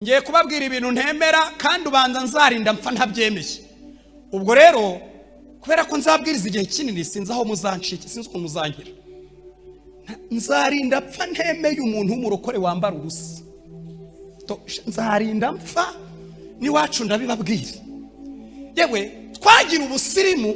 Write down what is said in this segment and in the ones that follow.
Ngiye kubabwira ibintu ntemera, kandi ubanza nzarinda mpfa ntabyemeye. Ubwo rero kubera ko nzabwiriza igihe kinini, sinzi aho muzancika, sinzi ukuntu muzangira. Nzarinda mpfa ntemeye umuntu w'umurokore wambara ubusa. Nzarinda mpfa n'iwacu ndabibabwira. Yewe, twagira ubusirimu,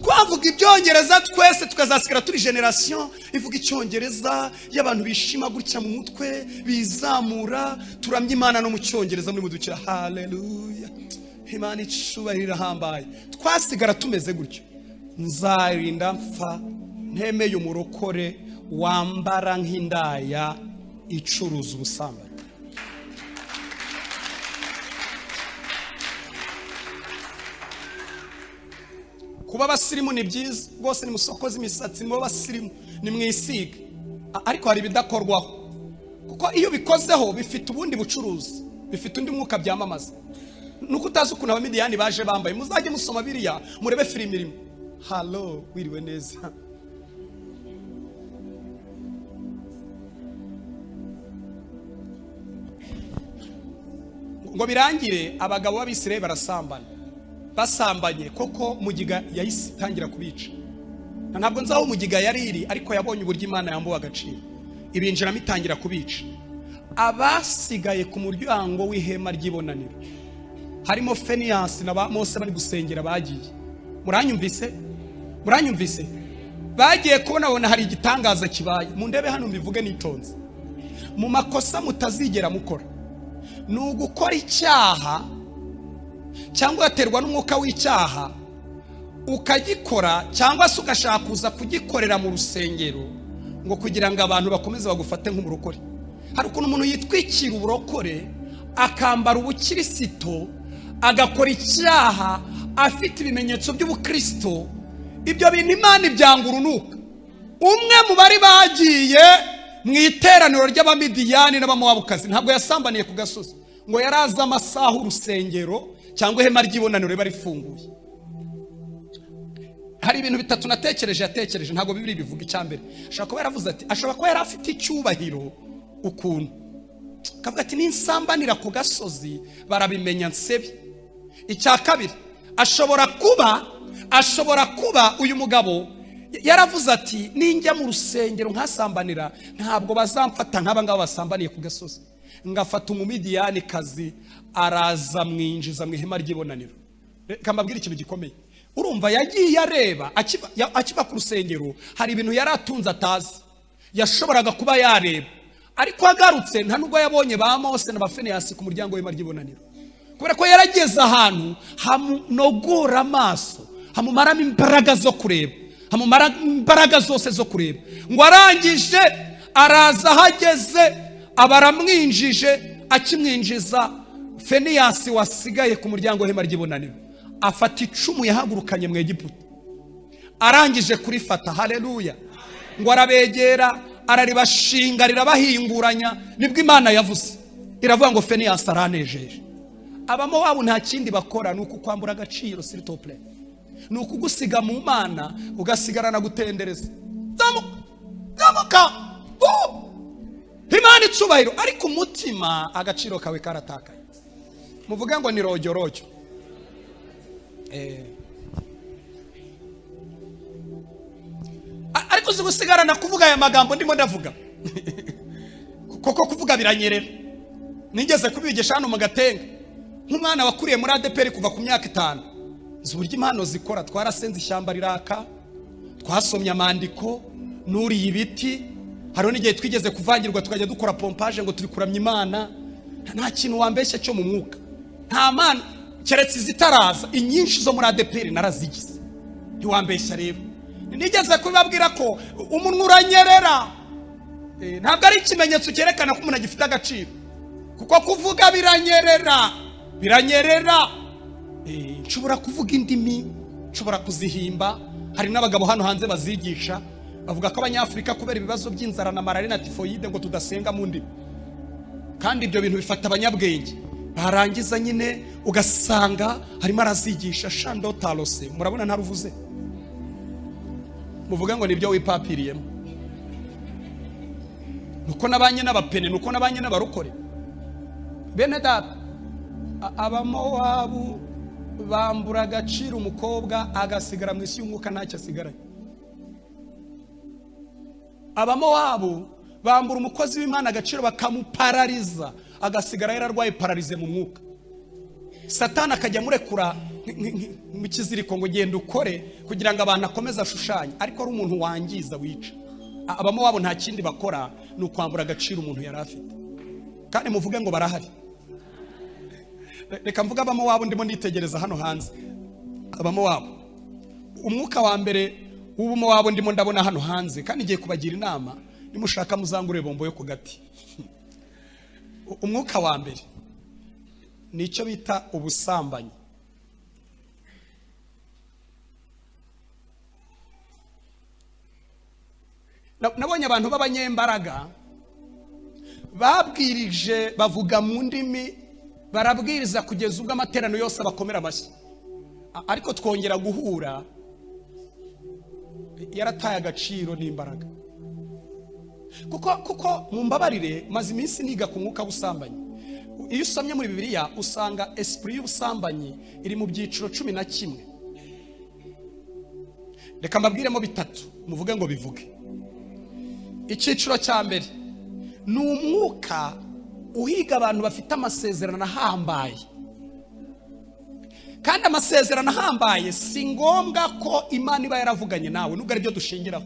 twavuga Ibyongereza twese, tukazasigara turi génération ivuga Icyongereza, y'abantu bishima gutya mu mutwe, bizamura, turamya Imana no mu Cyongereza muri mudukira, haleluya, Imana icubahiro irahambaye. Twasigara tumeze gutyo. Nzarinda mpfa ntemeye umurokore wambara nk'indaya icuruza ubusambanyi. Kuba abasirimu ni byiza rwose, nimusokoze imisatsi, nibo basirimu, nimwisige. Ariko hari ibidakorwaho, kuko iyo ubikozeho bifite ubundi bucuruzi, bifite undi mwuka byamamaza. Nuko utazi ukuntu Abamidiyani baje bambaye. Muzajye musoma biriya, murebe filime irimo. Halo, wiriwe neza. Ngo birangire, abagabo b'Abisirayeli barasambana. Basambanye koko, mugiga yahise itangira kubica. Ntabwo nzi aho mugiga yari iri, ariko yabonye uburyo Imana yambuwe agaciro, ibinjiramo, itangira kubica. Abasigaye ku muryango w'ihema ry'ibonaniro harimo Feniyasi na ba Mose bari gusengera bagiye. Muranyumvise? Muranyumvise? Bagiye kubona, babona hari igitangaza kibaye. Mu ndebe hano mbivuge nitonze. Mu makosa mutazigera mukora ni ugukora icyaha cyangwa ugaterwa n'umwuka w'icyaha ukagikora, cyangwa se ugashaka kuza kugikorera mu rusengero ngo kugira ngo abantu bakomeze bagufate nk'umurokore. Hari ukuntu umuntu yitwikira uburokore, akambara ubukirisito, agakora icyaha afite ibimenyetso by'ubukirisito. Ibyo bintu Imana ibyanga urunuka. Umwe mu bari bagiye mu iteraniro ry'Abamidiyani n'Abamowabukazi ntabwo yasambaniye ku gasozi, ngo yari azi amasaha urusengero cyangwa ihema ry'ibonaniro riba rifunguye. Hari ibintu bitatu natekereje yatekereje, ntabwo Bibiri bivuga. Icya mbere, ashobora kuba yaravuze ati, ashobora kuba yari afite icyubahiro ukuntu, akavuga ati: "Ninsambanira ku gasozi barabimenya nsebe." Icya kabiri, ashobora kuba uyu mugabo yaravuze ati: "Ninjya mu rusengero nkasambanira, ntabwo bazamfata nk'aba ngaba basambaniye ku gasozi." Ngafata Umumidiyanikazi, araza mwinjiza mu ihema ry'ibonaniro. Reka mbabwire ikintu gikomeye. Urumva, yagiye areba akiva ku rusengero, hari ibintu yari atunze atazi, yashoboraga kuba yareba. Ariko agarutse, nta nubwo yabonye ba Mose na ba Feneyasi ku muryango w'ihema ry'ibonaniro, kubera ko yarageze ahantu hamunogora amaso, hamumaramo imbaraga zo kureba, hamumara imbaraga zose zo kureba. Ngo arangije araza, ahageze aba aramwinjije. Akimwinjiza, Feniyasi wasigaye ku muryango w'ihema ry'ibonaniro afata icumu yahagurukanye mu Egiputa. Arangije kurifata, haleluya, ngo arabegera, araribashinga, rirabahinguranya. Nibwo Imana yavuze, iravuga ngo: "Feniyasi aranejeje." Abamowabu nta kindi bakora, ni ukukwambura agaciro, s'il te plaît, ni ukugusiga mu Mana, ugasigarana gutendereza. Zamuka, zamuka. Imana icubahiro, ariko umutima agaciro kawe karatakaye. Muvuge ngo ni rojyorojyo. Ariko uzi gusigarana kuvuga aya magambo ndimo ndavuga? Koko kuvuga biranyerera. Nigeze kubigisha hano mu Gatenga, nk'umwana wakuriye muri ADEPR kuva ku myaka 5, nzi uburyo impano zikora. Twarasenze ishyamba riraka, twasomye amandiko, nuriye ibiti. Hariho n'igihe twigeze kuvangirwa, tukajya dukora pompage ngo turi kuramya Imana. Nta kintu wambeshya cyo mu mwuka, nta mana keretse izitaraza. Inyinshi zo muri ADEPR narazigize, ntiwambeshya. Rero nigeze kubibabwira ko umunwa uranyerera. Ntabwo ari ikimenyetso cyerekana ko umuntu agifite agaciro, kuko kuvuga biranyerera, biranyerera. Nshobora kuvuga indimi, nshobora kuzihimba. Hari n'abagabo hano hanze bazigisha, bavuga ko Abanyafurika kubera ibibazo by'inzara na malariya na tifoyide ngo tudasenga mu ndimi, kandi ibyo bintu bifata abanyabwenge. Barangiza nyine ugasanga harimo arazigisha shando tarose. Murabona ntaruvuze? Muvuge ngo nibyo wipapiriyemo. Nuko nabanye n'abapene, nuko nabanye n'abarokore. Bene data, Abamowabu bambura agaciro umukobwa, agasigara mu isi y'umwuka ntacyo asigaranye. Abamowabu bambura umukozi w'Imana agaciro, bakamuparariza, agasigara yararwaye paralysie mu mwuka. Satani akajya amurekura mu kiziriko ngo genda ukore, kugira ngo abantu akomeze ashushanye, ariko ari umuntu wangiza, wica. Abamowabu nta kindi bakora, ni ukwambura agaciro umuntu yari afite. Kandi muvuge ngo barahari. Reka mvuge Abamowabu ndimo nitegereza hano hanze. Abamowabu, umwuka wa mbere w'Ubumowabu ndimo ndabona hano hanze, kandi ngiye kubagira inama, nimushaka muzangure bombo yo ku gati. Umwuka wa mbere ni icyo bita ubusambanyi. Nabonye abantu b'abanyembaraga babwirije, bavuga mu ndimi, barabwiriza kugeza ubwo amateraniro yose abakomera amashyi, ariko twongera guhura yarataye agaciro n'imbaraga. Kuko mumbabarire, maze iminsi niga ku mwuka w'ubusambanyi. Iyo usomye muri Bibiliya usanga esprit y'ubusambanyi iri mu byiciro 11. Reka mbabwiremo bitatu, muvuge ngo bivuge. Icyiciro cya mbere ni umwuka uhiga abantu bafite amasezerano ahambaye. Kandi amasezerano ahambaye si ngombwa ko Imana iba yaravuganye nawe, nubwo aribyo dushingiraho.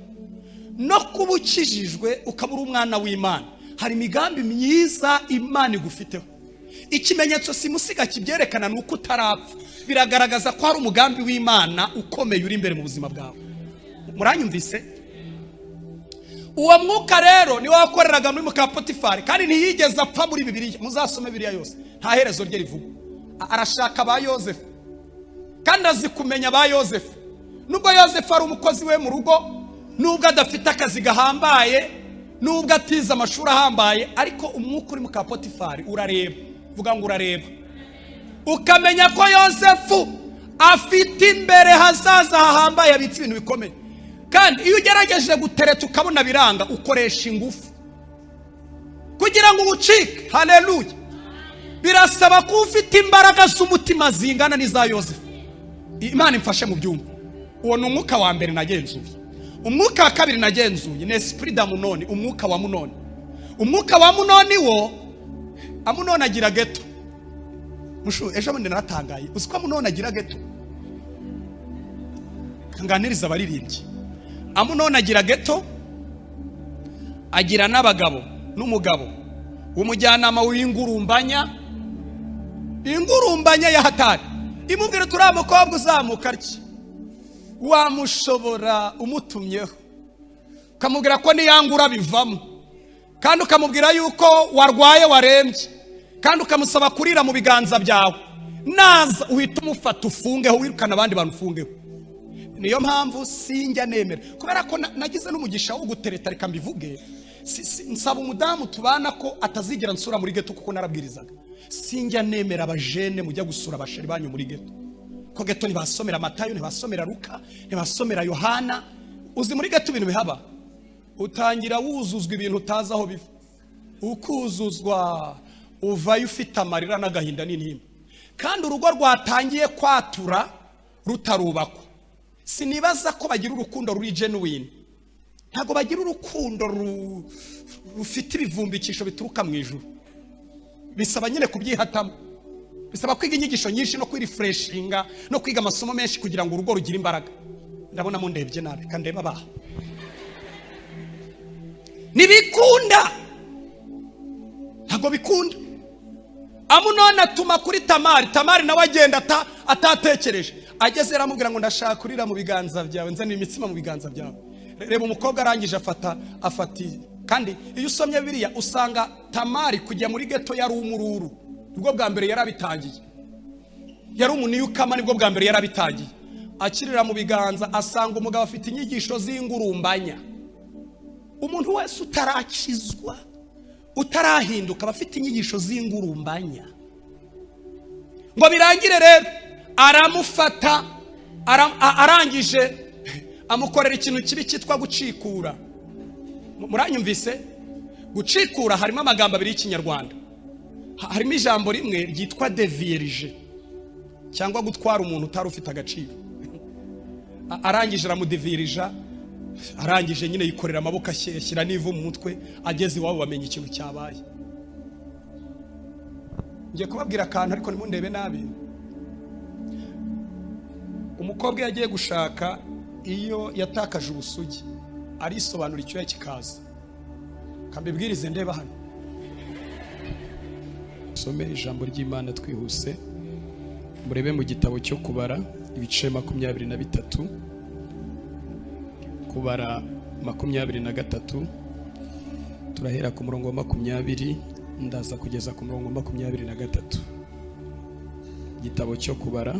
No kuba ukijijwe ukaba uri umwana w'Imana, hari imigambi myiza Imana igufiteho. Ikimenyetso simusiga kibyerekana ni uko utarapfa. Biragaragaza ko hari umugambi w'Imana ukomeye uri imbere mu buzima bwawe. Muranyumvise? Uwo mwuka rero niwe wakoreraga muri muka Potifari, kandi ntiyigeze apfa muri Bibiliya. Muzasome Bibiliya yose, nta herezo rye rivugwa. Arashaka ba Yozefu, kandi azi kumenya ba Yozefu. Nubwo Yozefu ari umukozi we mu rugo, nubwo adafite akazi gahambaye, nubwo atize amashuri ahambaye, ariko umwuka uri muka Potifari urareba. Vuga ngo urareba, ukamenya ko Yozefu afite imbere hazaza hahambaye, abitse ibintu bikomeye. Kandi iyo ugerageje gutereta ukabona biranga, ukoresha ingufu kugira ngo uwucike. Haleluya! Birasaba ko ufite imbaraga z'umutima zingana n'iza Yozefu. Imana imfashe mu byumba. Uwo ni umwuka wa mbere nagenzuye. Umwuka wa kabiri nagenzuye ni esprit d'Amunoni, umwuka wa Munoni. Umwuka wa Munoni wo, Amunoni agira ghetto. Mushu, ejo bundi naratangaye. Uzi ko Amunoni agira ghetto? Nganiriza abaririmbyi. Amunoni agira ghetto, agira n'abagabo n'umugabo w'umujyanama w'ingurumbanya, ingurumbanya ya hatari, imubwira turiya mukobwa uzamuka atya wamushobora umutumyeho, ukamubwira ko niyangura bivamo, kandi ukamubwira yuko warwaye warembye, kandi ukamusaba kurira mu biganza byawe. Naza uhita umufata ufungeho, wirukana abandi bantu ufungeho. Niyo mpamvu sinjya nemera, kubera ko nagize n'umugisha wo gutereta. Reka mbivuge, nsaba umudamu tubana ko atazigera nsura muri ghetto, kuko narabwirizaga. Sinjya nemera abajene mujya gusura abasheri banyu muri ghetto, ko ghetto ntibasomera Matayo, ntibasomera Luka, ntibasomera Yohana. Uzi muri ghetto ibintu bihaba? Utangira wuzuzwa ibintu utazi aho biva, ukuzuzwa, uvayo ufite amarira n'agahinda n'intimba. Kandi urugo rwatangiye kwatura rutarubakwa, sinibaza ko bagira urukundo ruri genuine. Ntabwo bagira urukundo rufite ibivumbikisho bituruka mu ijuru. Bisaba nyine kubyihatamo, bisaba kwiga inyigisho nyinshi no kwirefreshinga no kwiga amasomo menshi kugira ngo urugo rugire imbaraga. Ndabona mundebye nabi, kandeba abaha ntibikunda, ntabwo bikunda. Amunoni atuma kuri Tamari. Tamari nawe agenda atatekereje. Ageze aramubwira ngo ndashaka kurira mu biganza byawe, nzanira imitsima mu biganza byawe. Reba umukobwa arangije afata afati. Kandi iyo usomye biriya usanga Tamari kujya muri ghetto yari umururu, nibwo bwa mbere yarabitangiye. Yari umuniyukama, nibwo bwa mbere yarabitangiye. Akirira mu biganza asanga umugabo afite inyigisho z'ingurumbanya. Umuntu wese utarakizwa, utarahinduka, aba afite inyigisho z'ingurumbanya. Ngo birangire rero aramufata, arangije amukorera ikintu kibi cyitwa gucikura. Muranyumvise? Gucikura harimo amagambo abiri y'Ikinyarwanda. Harimo ijambo rimwe ryitwa dévierger, cyangwa gutwara umuntu utari ufite agaciro. Arangije aramudevirija, arangije nyine yikorera amaboko, ashyira n'ivu mu mutwe. Ageze iwabo bamenya ikintu cyabaye. Ngiye kubabwira akantu, ariko ntimundebe nabi. Umukobwa iyo agiye gushaka, iyo yatakaje ubusugi, arisobanura, icyuya kikaza. Kambibwirize ndeba hano. Some ijambo ry'Imana twihuse. Murebe mu gitabo cyo Kubara, ibice 23. Kubara 23, turahera ku murongo wa 20, ndaza kugeza ku murongo wa 23. Igitabo cyo Kubara,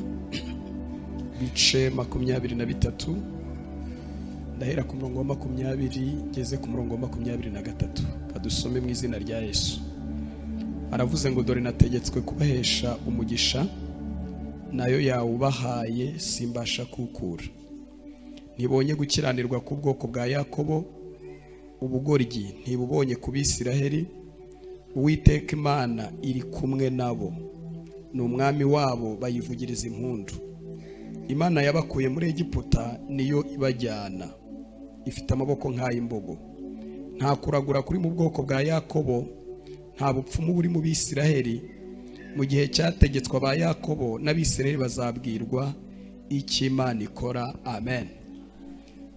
bice 23, ndahera ku murongo wa 20 ngeze ku murongo wa 23. Kadusome mu izina rya Yesu. Aravuze ngo: "Dore nategetswe kubahesha umugisha, nayo yawubahaye, simbasha kuwukura. Ntibonye gukiranirwa k'ubwoko bwa Yakobo, ubugoryi ntibubonye ku Bisiraheli. Uwiteka Imana iri kumwe nabo, ni umwami wabo, bayivugiriza impundu. Imana yabakuye muri Egiputa niyo ibajyana, ifite amaboko nk'ay'imbogo. Nta kuragura kuri mu bwoko bwa Yakobo, nta bupfumu buri mu Bisiraheli. Mu gihe cyategetswe aba Yakobo n'Abisiraheli bazabwirwa icyo Imana ikora." Amen.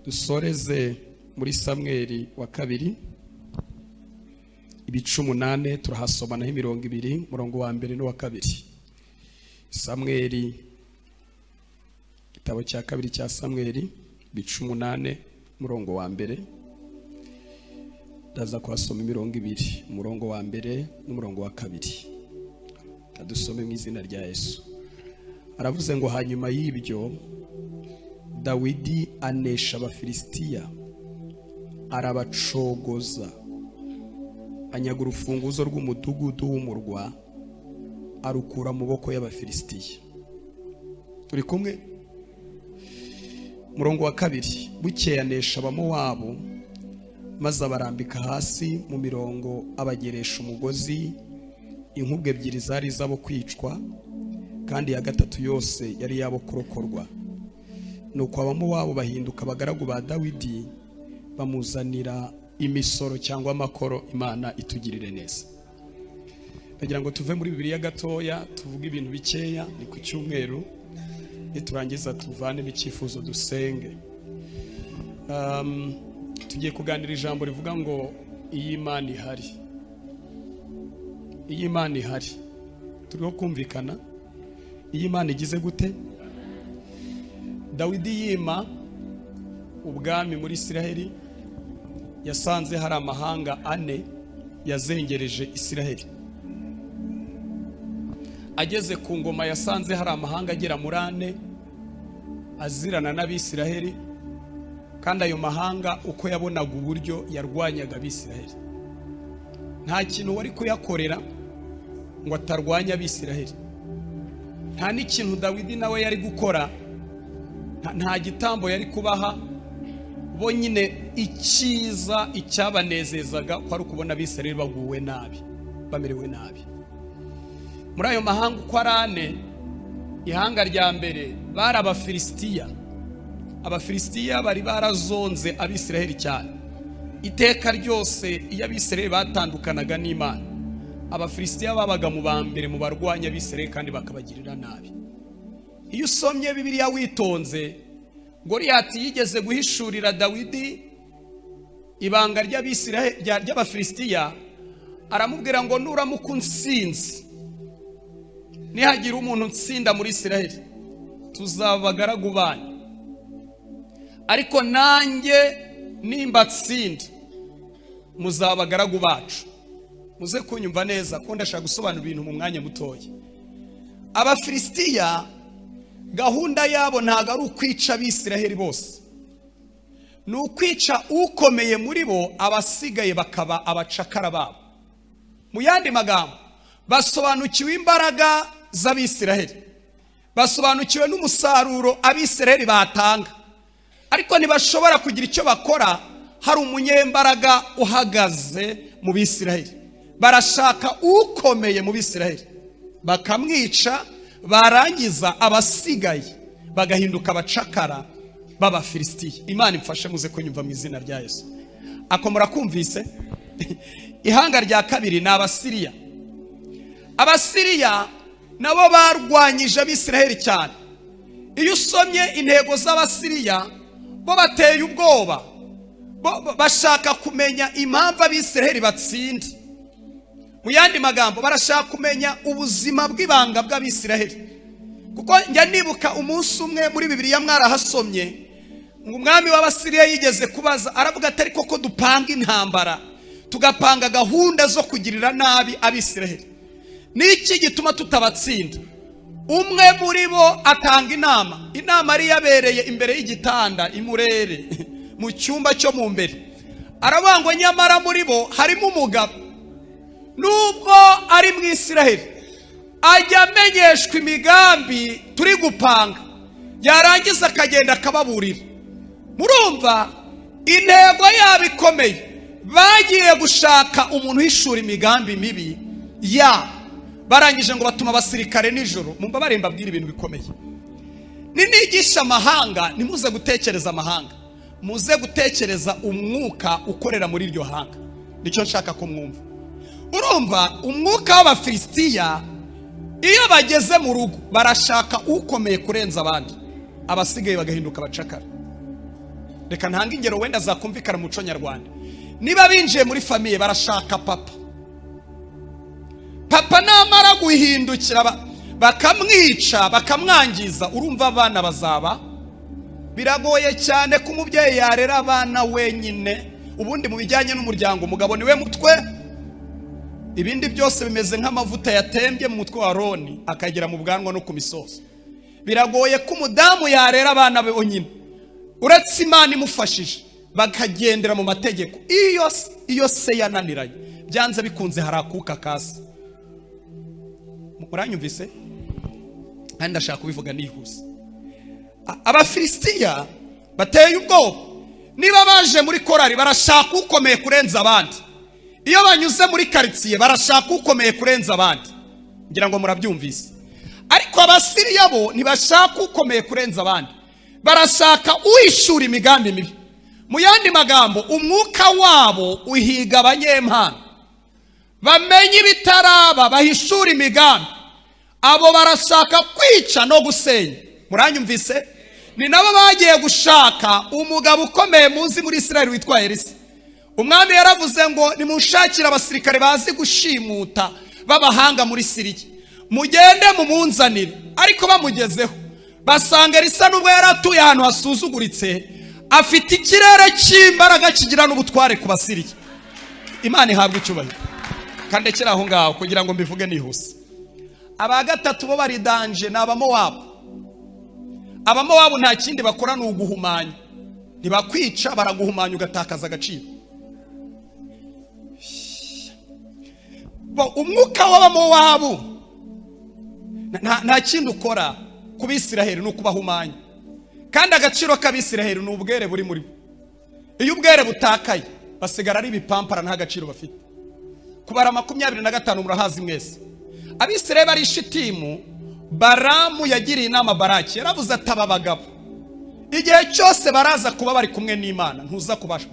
Dusoreze muri Samweli wa kabiri, ibice 8, turahasoma naho imirongo ibiri, umurongo wa mbere n'uwa kabiri. Samweli, igitabo cya kabiri cya Samweli, ibice 8, umurongo wa mbere, ndaza kuhasoma imirongo ibiri, umurongo wa mbere n'umurongo wa kabiri. Kadusome mu izina rya Yesu. Aravuze ngo: "Hanyuma y'ibyo Dawidi anesha Abafilisitiya, arabacogoza, anyaga urufunguzo rw'umudugudu w'umurwa, arukura mu maboko y'Abafilisitiya." Turi kumwe? Murongo wa kabiri: "Bukeye anesha Abamowabu, maze abarambika hasi mu mirongo, abageresha umugozi. Inkubwe ebyiri zari iz'abo kwicwa, kandi iya gatatu yose yari iy'abo kurokorwa. Nuko Abamowabu bahinduka abagaragu ba Dawidi, bamuzanira imisoro cyangwa amakoro." Imana itugirire neza. Ndagira ngo tuve muri Bibiliya gatoya, tuvuge ibintu bikeya. Ni ku cyumweru, niturangiza tuvanemo icyifuzo, dusenge. Tugiye kuganira ijambo rivuga ngo "Iyo Imana ihari". Iyo Imana ihari, turiho kumvikana? Iyo Imana igize gute? Dawidi yima ubwami muri Isiraheli, yasanze hari amahanga ane yazengereje Isiraheli. Ageze ku ngoma, yasanze hari amahanga agera muri ane azirana n'Abisiraheli, kandi ayo mahanga uko yabonaga uburyo yarwanyaga Abisiraheli. Nta kintu wari kuyakorera ngo atarwanya Abisiraheli. Nta n'ikintu Dawidi nawe yari gukora, nta gitambo yari kubaha. Bo nyine icyiza, icyabanezezaga, ko ari ukubona Abisiraheli baguwe nabi, bamerewe nabi. Muri ayo mahanga uko ari ane, ihanga rya mbere bari Abafilisitiya. Abafilisitiya bari barazonze Abisiraheli cyane. Iteka ryose iyo Abisiraheli batandukanaga n'Imana, Abafilisitiya babaga mu ba mbere mu barwanya Abisiraheli kandi bakabagirira nabi. Iyo usomye Bibiliya witonze, Goriyati yigeze guhishurira Dawidi ibanga ry'Abafilisitiya. Aramubwira ngo: "Nuramuka unsinze, nihagira umuntu unsinda muri Isiraheli, tuzaba abagaragu banyu, ariko nanjye nimbatsinda, muzaba abagaragu bacu." Muze kunyumva neza, ko ndashaka gusobanura ibintu mu mwanya mutoya. Abafilisitiya gahunda yabo ntabwo ari ukwica Abisiraheli bose, ni ukwica ukomeye muri bo, abasigaye bakaba abacakara babo. Mu yandi magambo, basobanukiwe imbaraga z'Abisiraheli, basobanukiwe n'umusaruro Abisiraheli batanga, ariko ntibashobora kugira icyo bakora hari umunyembaraga uhagaze mu Bisiraheli. Barashaka ukomeye mu Bisiraheli bakamwica, barangiza abasigaye bagahinduka abacakara b'Abafilisitiya. Imana imfashe muze kunyumva mu izina rya Yesu. Ako murakumvise? Ihanga rya kabiri ni Abasiriya. Abasiriya nabo barwanyije Abisiraheli cyane. Iyo usomye intego z'Abasiriya, bo bateye ubwoba. Bo bashaka kumenya impamvu Abisiraheli batsinda. Mu yandi magambo, barashaka kumenya ubuzima bw'ibanga bw'Abisiraheli. Kuko njya nibuka umunsi umwe muri Bibiliya, mwarahasomye, ngo umwami w'Abasiriya yigeze kubaza, aravuga ati: "Ariko ko dupanga intambara, tugapanga gahunda zo kugirira nabi Abisiraheli, niki gituma tutabatsinda?" Umwe muri bo atanga inama. Inama yari yabereye imbere y'igitanda imurere mu cyumba cyo mu mbere. Aravuga ngo nyamara muri bo harimo umugabo, nubwo ari mu Isiraheli, ajya amenyeshwa imigambi turi gupanga, yarangiza akagenda akababurira. Murumva intego yabo ikomeye: bagiye gushaka umuntu uhishura imigambi mibi ya. Barangije ngo batuma abasirikare nijoro. Mumbabarire mbabwire ibintu bikomeye. Ninigisha amahanga, ntimuze gutekereza amahanga, muze gutekereza umwuka ukorera muri iryo hanga. Nicyo nshaka ko mwumva. Urumva, umwuka w'Abafilisitiya, iyo bageze mu rugo barashaka ukomeye kurenza abandi, abasigaye bagahinduka abacakara. Reka ntange ingero wenda zakumvikana mu muco nyarwanda. Niba binjiye muri famille, barashaka papa. Papa namara guhindukira bakamwica, bakamwangiza, urumva abana bazaba. Biragoye cyane ko umubyeyi yarera abana wenyine. Ubundi mu bijyanye n'umuryango, umugabo niwe mutwe. Ibindi byose bimeze nk'amavuta yatembye mu mutwe wa Roni akagera mu bwanwa no ku misozo. Biragoye ko umudamu yarera abana be wenyine, uretse Imana imufashije bakagendera mu mategeko. Iyo se yananiranye, byanze bikunze hari akuka kasi. Muranyumvise? Kandi ndashaka kubivuga nihuse. Abafilisitiya bateye ubwoba. Niba baje muri korari, barashaka ukomeye kurenza abandi. Iyo banyuze muri karitsiye, barashaka ukomeye kurenza abandi. Ngira ngo murabyumvise. Ariko Abasiriya bo ntibashaka ukomeye kurenza abandi, barashaka uhishura imigambi mibi. Mu yandi magambo, umwuka wabo uhiga abanyempano bamenye ibitaraba, bahishura imigambi. Abo barashaka kwica no gusenya. Muranyumvise? Ni nabo bagiye gushaka umugabo ukomeye muzi muri Israel witwa Elisa. Umwami yaravuze ngo: "Nimunshakire abasirikare bazi gushimuta b'abahanga muri Siriya, mugende mumunzanire." Ariko bamugezeho basanga Elisa, nubwo yari atuye ahantu hasuzuguritse, afite ikirere cy'imbaraga kigira n'ubutware ku Basiriya. Imana ihabwa icyubahiro. Kandekera aho ngaho kugira ngo mbivuge nihuse. Aba gatatu bo bari danger, ni Abamowabu. Abamowabu nta kindi bakora, ni uguhumanya. Ntibakwica, baraguhumanya ugatakaza agaciro. Bo, umwuka w'Abamowabu nta kindi ukora ku Bisiraheli, ni ukubahumanya. Kandi agaciro k'Abisiraheli ni ubwere buri muri bo. Iyo ubwere butakaye, basigara ari ibipampara, nta gaciro bafite. Kubara 25 murahazi mwese. Abisiraheli bari i Shitimu, Baramu yagiriye inama Baraki, yaravuze ati: "Aba bagabo igihe cyose baraza kuba bari kumwe n'Imana, ntuza kubasha.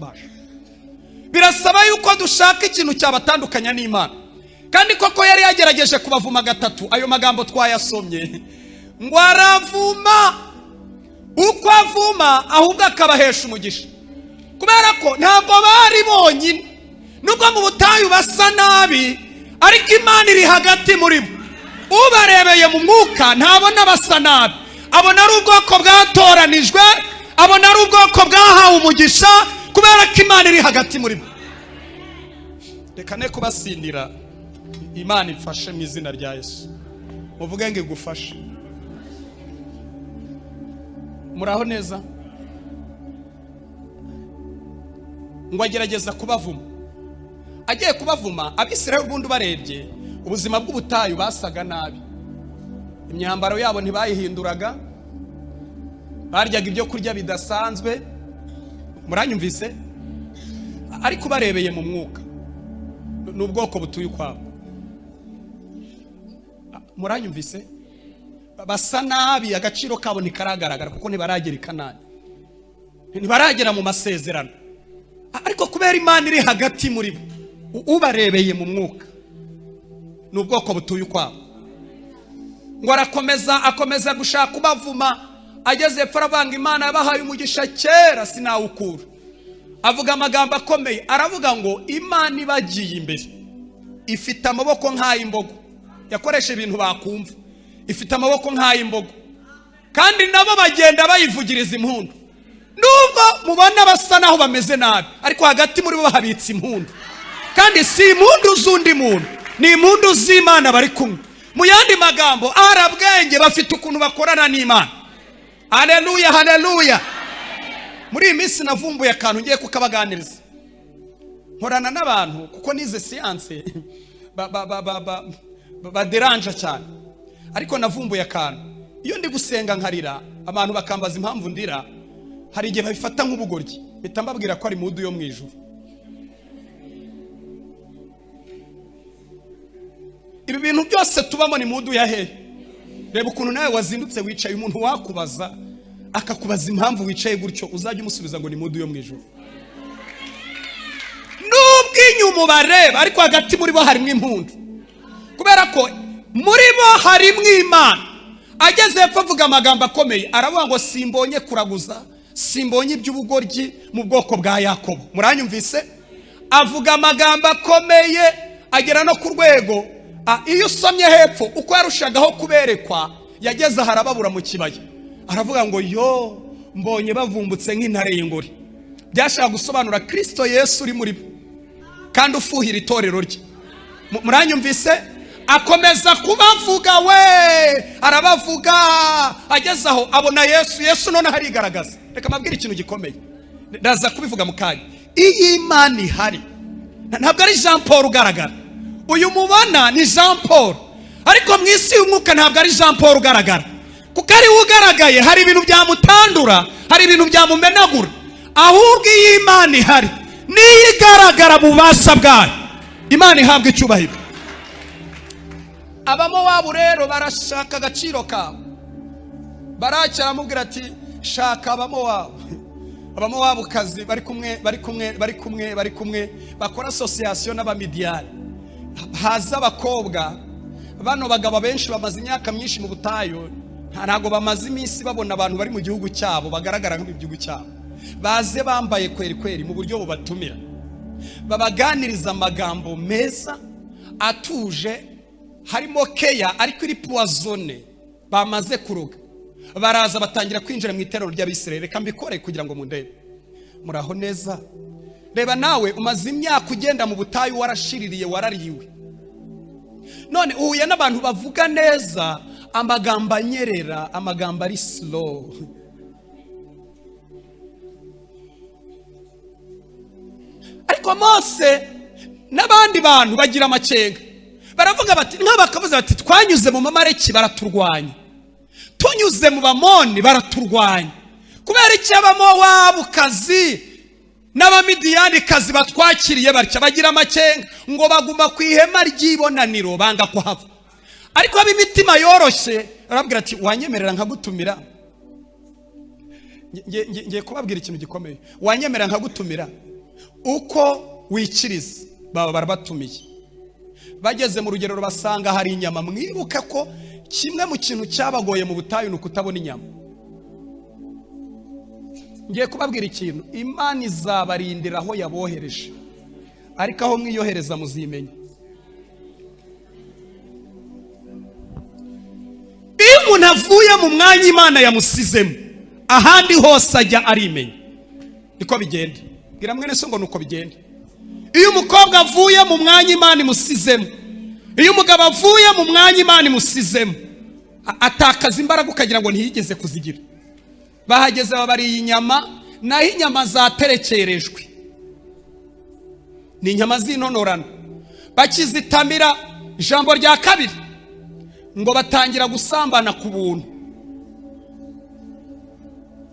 Birasaba yuko dushaka ikintu cyabatandukanya n'Imana." Kandi koko yari yagerageje kubavuma gatatu. Ayo magambo twayasomye, ngo aravuma, uko avuma ahubwo akabahesha umugisha, kubera ko ntabwo bari bonyine. Nubwo mu butayu basa nabi, ariko Imana iri hagati muri bo. Ubarebeye mu mwuka ntabona basa nabi, abona ari ubwoko bwatoranijwe, abona ari ubwoko bwahawe umugisha, kubera ko Imana iri hagati muri bo. Reka ne kubasindira. Imana imfashe mu izina rya Yesu. Muvuge ngo igufashe. Muraho neza? Ngo agerageza kubavuma. Agiye kubavuma, Abisirayeli ubundi ubarebye ubuzima bw'ubutayu basaga nabi, imyambaro yabo ntibayihinduraga, baryaga ibyo kurya bidasanzwe. Muranyumvise? Ariko ubarebeye mu mwuka, Ni ubwoko butuye ukwabo. Muranyumvise? Basa nabi, agaciro kabo ntikaragaragara kuko ntibaragera i Kanani, ntibaragera mu masezerano. Ariko kubera Imana iri hagati muri bo, ubarebeye mu mwuka, ni ubwoko butuye ukwabo. Ngo arakomeza, akomeza gushaka ubavuma. Ageze hepfo aravanga: "Imana yabahaye umugisha kera, sinawukura." Avuga amagambo akomeye, aravuga ngo Imana ibagiye imbere ifite amaboko nk'ay'imbogo. Yakoresha ibintu bakumva: ifite amaboko nk'ay'imbogo, kandi nabo bagenda bayivugiriza impundu. Nubwo mubona basa naho bameze nabi, ariko hagati muri bo habitse impundu, kandi si impundu z'undi muntu, ni impundu z'Imana bari kumwe. Mu yandi magambo, arabwenge bafite ukuntu bakorana n'Imana. Haleluya, haleluya! Muri iyi minsi navumbuye akantu ngiye kukabaganiriza. Nkorana n'abantu kuko nize siyanse baderanja cyane, ariko navumbuye akantu: iyo ndi gusenga nkarira, abantu bakambaza impamvu ndira, hari igihe babifata nk'ubugoryi. Mpita mbabwira ko ari mood yo mu ijuru. Ibi bintu byose tubamo ni mood ya hehe? Reba ukuntu nawe wazindutse wicaye. Umuntu wakubaza, akakubaza impamvu wicaye gutyo, uzajya umusubiza ngo ni mood yo mu ijuru. Nubwo inyuma ubareba, ariko hagati muri bo harimo impundu, kubera ko muri bo harimo Imana. Ageze hepfo avuga amagambo akomeye, aravuga ngo simbonye kuraguza, simbonye iby'ubugoryi mu bwoko bwa Yakobo. Muranyumvise? Avuga amagambo akomeye, agera no ku rwego, iyo usomye hepfo uko yarushagaho kuberekwa, yageze aha arababura mu kibaya, aravuga ngo yo mbonye bavumbutse nk'intare y'ingore. Byashaka gusobanura Kirisito Yesu uri muri bo kandi ufuhira itorero rye. Muranyumvise? Akomeza kubavuga, we arabavuga, ageze aho abona Yesu. Yesu noneho arigaragaza. Reka mbabwire ikintu gikomeye, ndaza kubivuga mu kanya. Iyo Imana ihari, ntabwo ari Jean Paul ugaragara. Uyu mubona ni Jean Paul, ariko mu isi y'umwuka ntabwo ari Jean Paul ugaragara, kuko ari we ugaragaye hari ibintu byamutandura, hari ibintu byamumenagura. Ahubwo iyo Imana ihari niyo igaragara mu bubasha bwayo. Imana ihabwa icyubahiro. Abamowabu rero barashaka agaciro kabo. Baraki aramubwira ati: "Shaka Abamowabu, Abamowabukazi bari kumwe, bari kumwe, bari kumwe, bari kumwe, bakora association n'Abamidiyani." Haza abakobwa. Bano bagabo benshi bamaze imyaka myinshi mu butayu, ntabwo bamaze iminsi babona abantu bari mu gihugu cyabo bagaragara nko mu gihugu cyabo. Baze bambaye kweri kweri mu buryo bubatumira, babaganiriza amagambo meza atuje, harimo keya ariko iri poison bamaze kuroga. Baraza batangira kwinjira mu iteraniro ry'Abisirayeli. Reka mbikore kugira ngo mundebe. Muraho neza? Reba nawe, umaze imyaka ugenda mu butayu, warashiririye, warariwe, none uhuye n'abantu bavuga neza, amagambo anyerera, amagambo ari slow. Ariko Mose n'abandi bantu bagira amakenga, baravuga bati, nk'abakavuze bati: "Twanyuze mu Mamareki baraturwanya, tunyuze mu Bamoni baraturwanya. Kubera iki Abamowabukazi n'Abamidiyanikazi batwakiriye batya?" Bagira amakenga, ngo baguma ku ihema ry'ibonaniro, banga kuhava. Ariko ab'imitima yoroshye barabwira ati: "Wanyemerera nkagutumira?" Ngiye kubabwira ikintu gikomeye. "Wanyemerera nkagutumira?" Uko wikiriza, baba barabatumiye. Bageze mu rugerero basanga hari inyama. Mwibuke ko kimwe mu kintu cyabagoye mu butayu ni ukutabona inyama. Ngiye kubabwira ikintu: Imana izabarindira aho yabohereje, ariko aho mwiyohereza muzimenya. Iyo umuntu avuye mu mwanya Imana yamusizemo, ahandi hose ajya arimenya. Niko bigenda. Bwira mwene so ngo nuko bigenda. Iyo umukobwa avuye mu mwanya Imana imusizemo, iyo umugabo avuye mu mwanya Imana imusizemo, atakaza imbaraga ukagira ngo ntiyigeze kuzigira. Bahageze babariye inyama, naho inyama zaterekerejwe ni inyama z'intonorano. Bakizitamira, ijambo rya kabiri ngo batangira gusambana ku buntu.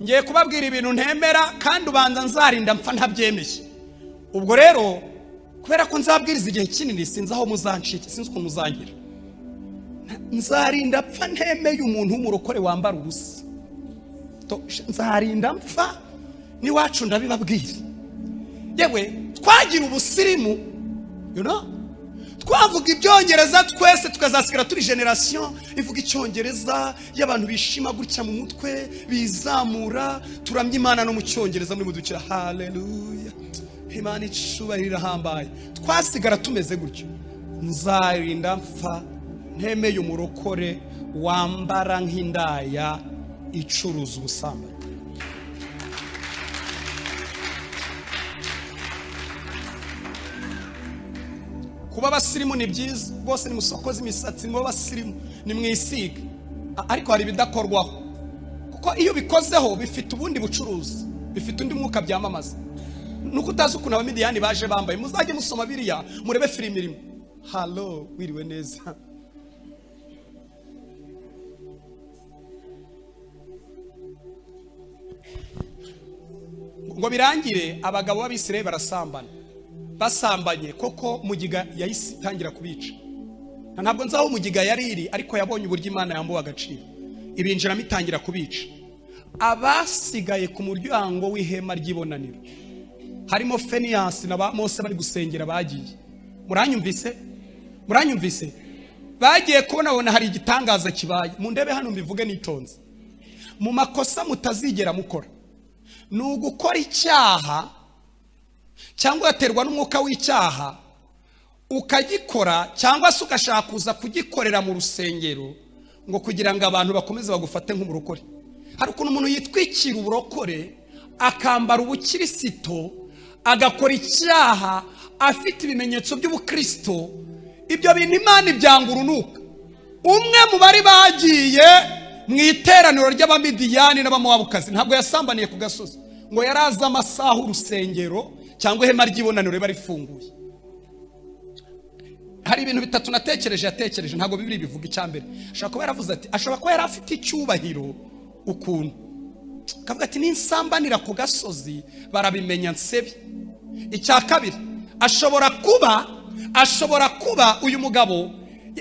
Ngiye kubabwira ibintu ntemera, kandi ubanza nzarinda mpfa ntabyemeye. Ubwo rero Kubera ko nzabwiriza igihe kinini, sinzi aho muzancika, sinzi ukuntu muzangira. Nzarinda mpfa ntemeye umuntu w'umurokore wambara ubusa. Nzarinda mpfa n'iwacu ndabibabwira. Yewe, twagira ubusirimu, you know? Twavuga Ibyongereza twese, tukazasigara turi génération ivuga Icyongereza, y'abantu bishima gutya mu mutwe, bizamura, turamya Imana no mu Cyongereza, muri mudukira haleluya, Imana icubahiro irahambaye. Twasigara tumeze gutyo. Nzarinda mpfa ntemeye umurokore wambara nk'indaya icuruza ubusambanyi. Kuba abasirimu ni byiza rwose, nimusokoze imisatsi, nibo abasirimu, nimwisige, ariko hari ibidakorwaho, kuko iyo ubikozeho bifite ubundi bucuruzi, bifite undi mwuka byamamaza. Nuko utazi ukuntu Abamidiyani baje bambaye. Muzajye musoma biriya, murebe filime irimo. Halo, wiriwe neza. Ngo birangire, abagabo b'Abisirayeli barasambana. Basambanye koko, mugiga yahise itangira kubica. Ntabwo nzi aho mugiga yari iri, ariko yabonye uburyo Imana yambuwe agaciro, ibinjiramo, itangira kubica. Abasigaye ku muryango w'ihema ry'ibonaniro harimo Feniyasi na ba Mose bari gusengera bagiye. Muranyumvise? Muranyumvise? Bagiye kubona, babona hari igitangaza kibaye. Mundebe hano, mbivuge nitonze. Mu makosa mutazigera mukora ni ugukora icyaha cyangwa ugaterwa n'umwuka w'icyaha ukagikora, cyangwa se ugashaka kuza kugikorera mu rusengero ngo kugira ngo abantu bakomeze bagufate nk'umurokore. Hari ukuntu umuntu yitwikira uburokore, akambara ubukirisito, agakora icyaha afite ibimenyetso by'ubukirisito. Ibyo bintu Imana ibyanga urunuka. Umwe mu bari bagiye mu iteraniro ry'Abamidiyani n'Abamowabukazi ntabwo yasambaniye ku gasozi, ngo yari azi amasaha urusengero cyangwa ihema ry'ibonaniro riba rifunguye. Hari ibintu bitatu natekereje yatekereje, ntabwo Bibiri bivuga. Icya mbere, ashobora kuba yaravuze ati, ashobora kuba yari afite icyubahiro ukuntu, akavuga ati: "Ninsambanira ku gasozi barabimenya, nsebe." Icya kabiri, ashobora kuba uyu mugabo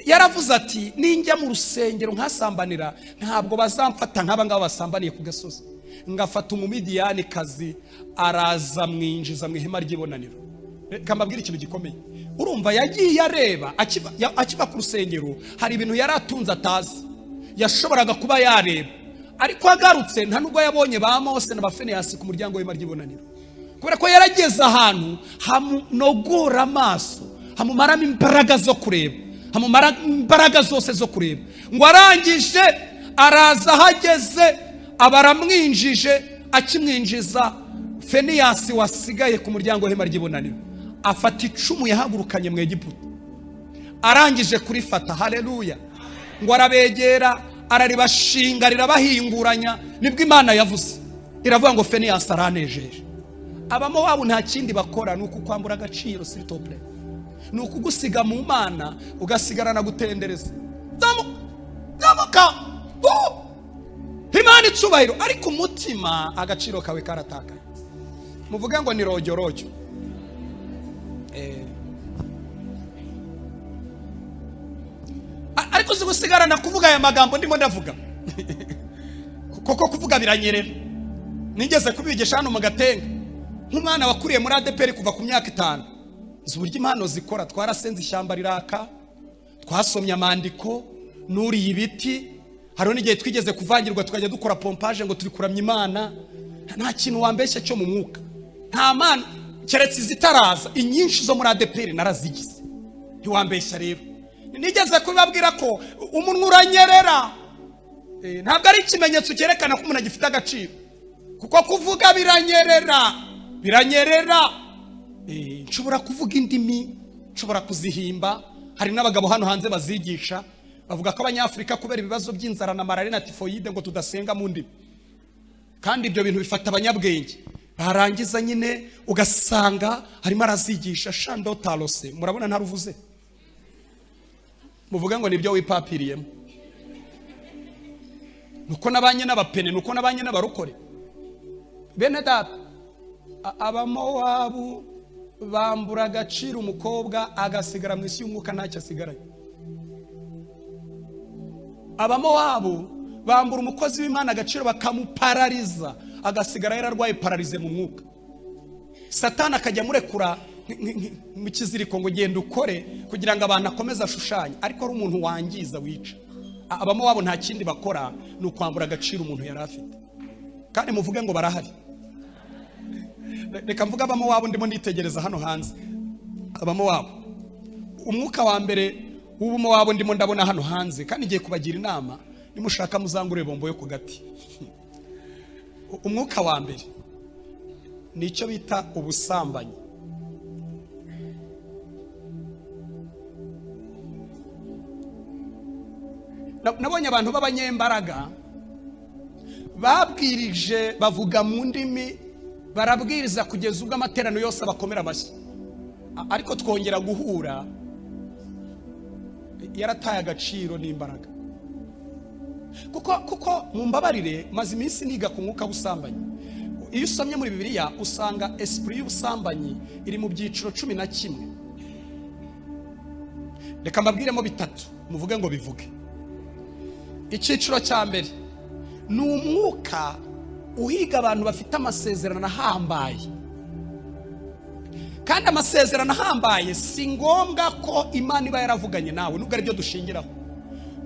yaravuze ati: "Ninjya mu rusengero nkasambanira, ntabwo bazamfata nk'aba ngaba basambaniye ku gasozi." Ngafata Umumidiyani kazi, araza mwinjiza mu ihema ry'ibonaniro. Reka mbabwire ikintu gikomeye. Urumva, yagiye areba akiva ku rusengero, hari ibintu yari atunze atazi, yashoboraga kuba yareba, ariko agarutse nta nubwo yabonye ba Mose na ba Feneyasi ku muryango w'ihema ry'ibonaniro, kubera ko yarageze ahantu hamunogora amaso, hamumaramo imbaraga zo kureba, hamumara imbaraga zose zo kureba. Ngo arangije araza, ahageze aba aramwinjije. Akimwinjiza, Feniyasi wasigaye ku muryango w'ihema ry'ibonaniro afata icumu yahagurukanye mu Egiputa. Arangije kurifata, haleluya, ngo arabegera, araribashinga, rirabahinguranya. Nibwo Imana yavuze, iravuga ngo: "Feniyasi aranejeje." Abamowabu nta kindi bakora, ni ukukwambura agaciro, s'il te plaît, ni ukugusiga mu Mana, ugasigarana gutendereza. Zamuka, zamuka. Imana icubahiro, ariko umutima agaciro kawe karatakaye. Muvuge ngo ni rojyorojyo. Ariko uzi gusigarana kuvuga aya magambo ndimo ndavuga, koko kuvuga biranyerera. Nigeze kubigisha hano mu Gatenga, nk'umwana wakuriye muri ADEPR kuva ku myaka 5, nzi uburyo impano zikora. Twarasenze ishyamba riraka, twasomye amandiko, nuriye ibiti. Hariho n'igihe twigeze kuvangirwa, tukajya dukora pompage ngo turi kuramya Imana. Nta kintu wambeshya cyo mu mwuka, nta mana keretse izitaraza. Inyinshi zo muri ADEPR narazigize, ntiwambeshya. Rero nigeze kubibabwira ko umunwa uranyerera. Ntabwo ari ikimenyetso cyerekana ko umuntu agifite agaciro, kuko kuvuga biranyerera, biranyerera. Nshobora kuvuga indimi, nshobora kuzihimba. Hari n'abagabo hano hanze bazigisha, bavuga ko Abanyafurika kubera ibibazo by'inzara na malariya na tifoyide ngo tudasenga mu ndimi, kandi ibyo bintu bifata abanyabwenge. Barangiza nyine ugasanga harimo arazigisha shando tarose. Murabona ntaruvuze, muvuge ngo nibyo wipapiriyemo. Nuko nabanye n'abapene, nuko nabanye n'abarokore. Bene data, Abamowabu. Bambura agaciro umukobwa, agasigara mu isi y'umwuka ntacyo asigaranye. Abamowabu bambura umukozi w'Imana agaciro, bakamuparariza, agasigara yararwaye paralysie mu mwuka. Satani akajya amurekura mu kiziriko ngo genda ukore, kugira ngo abantu akomeze ashushanye, ariko ari umuntu wangiza, wica. Abamowabu nta kindi bakora, ni ukwambura agaciro umuntu yari afite. Kandi muvuge ngo barahari. Reka mvuge Abamowabu ndimo nitegereza hano hanze. Abamowabu, umwuka wa mbere w'Ubumowabu ndimo ndabona hano hanze, kandi ngiye kubagira inama, nimushaka muzangure bombo yo ku gati. Umwuka wa mbere ni icyo bita ubusambanyi. Nabonye abantu b'abanyembaraga babwirije, bavuga mu ndimi, barabwiriza kugeza ubwo amateraniro yose abakomera amashyi, ariko twongera guhura yarataye agaciro n'imbaraga. Kuko mumbabarire, maze iminsi niga ku mwuka w'ubusambanyi. Iyo usomye muri Bibiliya usanga esprit y'ubusambanyi iri mu byiciro 11. Reka mbabwiremo bitatu, muvuge ngo bivuge. Icyiciro cya mbere ni umwuka uhiga abantu bafite amasezerano ahambaye. Kandi amasezerano ahambaye si ngombwa ko Imana iba yaravuganye nawe, nubwo aribyo dushingiraho.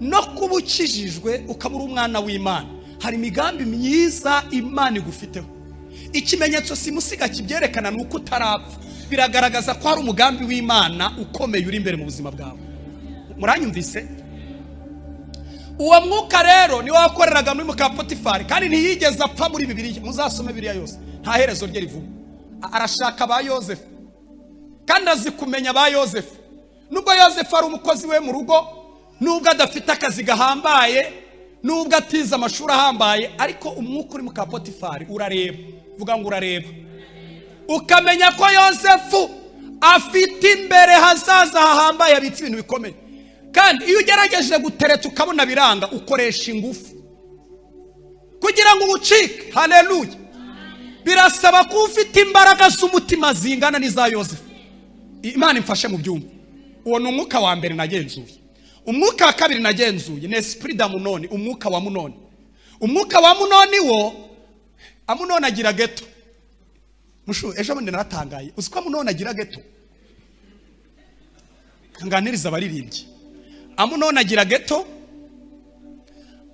No kuba ukijijwe ukaba uri umwana w'Imana, hari imigambi myiza Imana igufiteho. Ikimenyetso simusiga kibyerekana ni uko utarapfa. Biragaragaza ko hari umugambi w'Imana ukomeye uri imbere mu buzima bwawe. Muranyumvise? Uwo mwuka rero niwe wakoreraga muri muka Potifari, kandi ntiyigeze apfa muri Bibiliya. Muzasome Bibiliya yose, nta herezo rye rivuga. Arashaka ba Yozefu, kandi azi kumenya ba Yozefu. Nubwo Yozefu ari umukozi we mu rugo, nubwo adafite akazi gahambaye, nubwo atize amashuri ahambaye, ariko umwuka uri muka Potifari urareba. Vuga ngo urareba, ukamenya ko Yozefu afite imbere hazaza hahambaye, abitse ibintu bikomeye. Kandi iyo ugerageje gutereta ukabona biranga, ukoresha ingufu kugira ngo uwucike. Haleluya! Birasaba ko ufite imbaraga z'umutima zingana n'iza Yozefu. Imana imfashe mu byumba. Uwo ni umwuka wa mbere nagenzuye. Umwuka wa kabiri nagenzuye ni esprit d'Amunoni, umwuka wa Munoni. Umwuka wa Munoni wo, Amunoni agira ghetto. Mushu, ejo bundi naratangaye. Uzi ko Amunoni agira ghetto? Nganiriza abaririmbyi. Amunoni agira ghetto,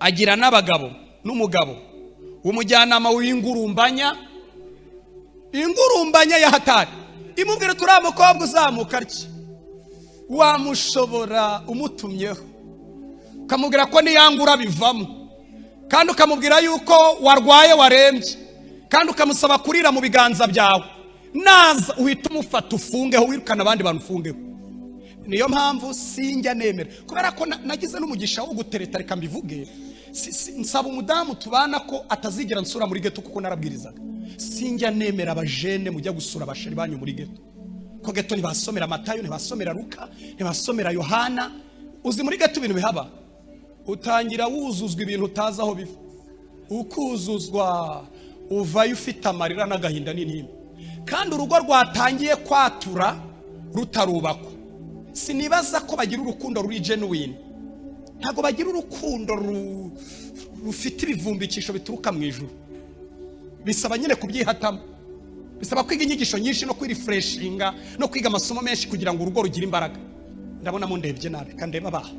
agira n'abagabo, n'umugabo w'umujyanama w'ingurumbanya, ingurumbanya ya hatari, imubwira turiya mukobwa uzamuka atya wamushobora umutumyeho, ukamubwira ko niyangura bivamo, kandi ukamubwira yuko warwaye warembye, kandi ukamusaba kurira mu biganza byawe. Naza uhita umufata ufungeho, wirukana abandi bantu ufungeho. Niyo mpamvu sinjya nemera, kubera ko nagize n'umugisha wo gutereta. Reka mbivuge, nsaba umudamu tubana ko atazigera nsura muri ghetto, kuko narabwirizaga. Sinjya nemera abajene mujya gusura abasheri banyu muri ghetto, ko ghetto ntibasomera Matayo, ntibasomera Luka, ntibasomera Yohana. Uzi muri ghetto ibintu bihaba? Utangira wuzuzwa ibintu utazi aho biva, ukuzuzwa, uvayo ufite amarira n'agahinda n'intimba. Kandi urugo rwatangiye kwatura rutarubakwa, sinibaza ko bagira urukundo ruri genuine. Ntabwo bagira urukundo rufite ibivumbikisho bituruka mu ijuru. Bisaba nyine kubyihatamo, bisaba kwiga inyigisho nyinshi no kwirefreshinga no kwiga amasomo menshi kugira ngo urugo rugire imbaraga. Ndabona mundebye nabi, kandi ndeba abaha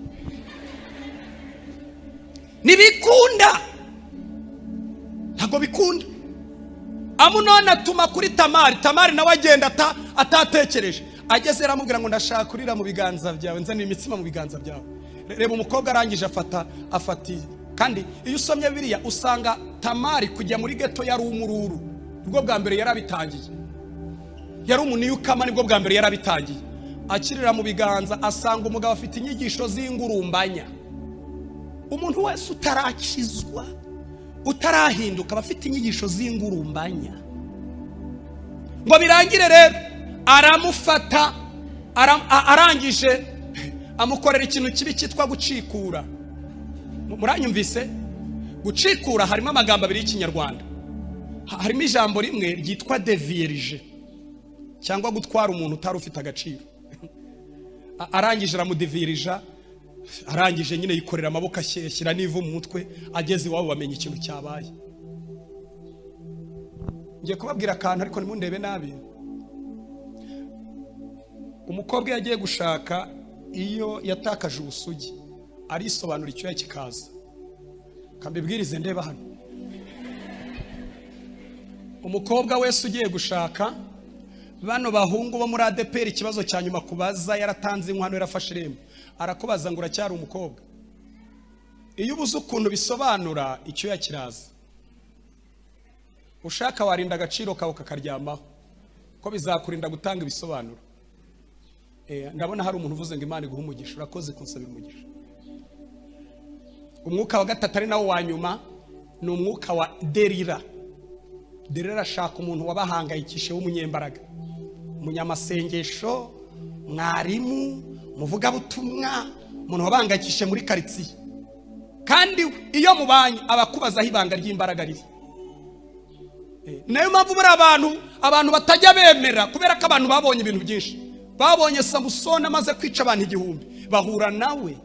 ntibikunda, ntabwo bikunda. Amunoni atuma kuri Tamari. Tamari nawe agenda atatekereje. Ageze aramubwira ngo ndashaka kurira mu biganza byawe, nzanira imitsima mu biganza byawe. Reba umukobwa arangije afata afati. Kandi iyo usomye biriya usanga Tamari kujya muri ghetto yari umururu, nibwo bwa mbere yarabitangiye. Yari umuniyukama, nibwo bwa mbere yarabitangiye. Akirira mu biganza asanga umugabo afite inyigisho z'ingurumbanya. Umuntu wese utarakizwa, utarahinduka, aba afite inyigisho z'ingurumbanya. Ngo birangire rero aramufata, arangije amukorera ikintu kibi cyitwa gucikura. Muranyumvise? Gucikura harimo amagambo abiri y'Ikinyarwanda. Harimo ijambo rimwe ryitwa dévierger. Cyangwa gutwara umuntu utari ufite agaciro. Arangije aramudivirija, arangije nyine yikorera amaboko, ashyira n'ivu mu mutwe. Ageze iwabo bamenya ikintu cyabaye. Ngiye kubabwira akantu, ariko ntimundebe nabi. Umukobwa iyo agiye gushaka, iyo yatakaje ubusugi, arisobanura, icyuya kikaza. Kambibwirize ndeba hano. Umukobwa wese ugiye gushaka, bano bahungu bo muri ADEPR, ikibazo cya nyuma kubaza, yaratanze inkwano, yarafashe irembo, arakubaza ngo: "Uracyari umukobwa?" Iyo ubuze ukuntu bisobanura, icyuya kiraza. Ushaka warinda agaciro kawe kakaryamaho, ko bizakurinda gutanga ibisobanuro. Ndabona hari umuntu uvuze ngo: "Imana iguhe umugisha." Urakoze kunsabira umugisha. Umwuka wa gatatu, ari nawo wa nyuma, ni umwuka wa Derira. Derira arashaka umuntu wabahangayikishije w'umunyembaraga, umunyamasengesho, mwarimu, umuvugabutumwa, umuntu wabahangayikishije muri karitsiye. Kandi iyo mubanye aba akubazaho ibanga ry'imbaraga riri. Nayo mpamvu buri abantu batajya bemera, kubera ko abantu babonye ibintu byinshi. Babonye Samusoni amaze kwica abantu 1000, bahura nawe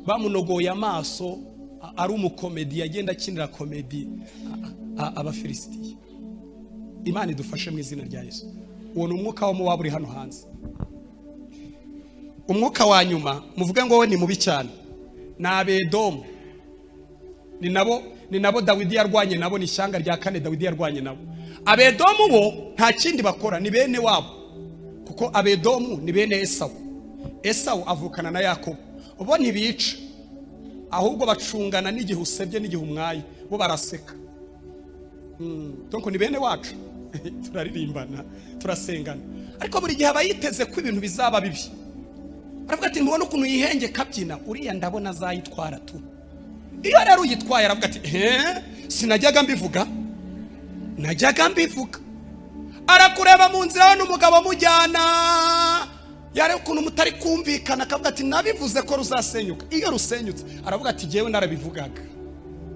bamunogoye amaso, ari umukomedi, agenda akinira komedi Abafilisitiya. Imana idufashe mu izina rya Yesu. Uwo ni umwuka wo waba uri hano hanze. Umwuka wa nyuma, muvuge ngo we ni mubi cyane, ni Abedomu. Ni nabo Dawidi yarwanye nabo, ni ishyanga rya kane Dawidi yarwanye nabo. Abedomu bo nta kindi bakora, ni bene wabo, kuko Abedomu ni bene Esawu. Esawu avukana na Yakobo. Bo ntibica, ahubwo bacungana n'igihe usebye n'igihe umwaye, bo baraseka. Donc ni bene wacu, turaririmbana, turasengana, ariko buri gihe aba yiteze ko ibintu bizaba bibi. Aravuga ati: "Ntubona ukuntu yihengeka abyina? Uriya ndabona azayitwara tu." Iyo rero uyitwaye, aravuga ati: "Sinajyaga mbivuga, najyaga mbivuga." Arakureba mu nzira we n'umugabo amujyana, yareba ukuntu mutari kumvikana, akavuga ati: "Nabivuze ko ruzasenyuka." Iyo rusenyutse, aravuga ati: "Jyewe narabivugaga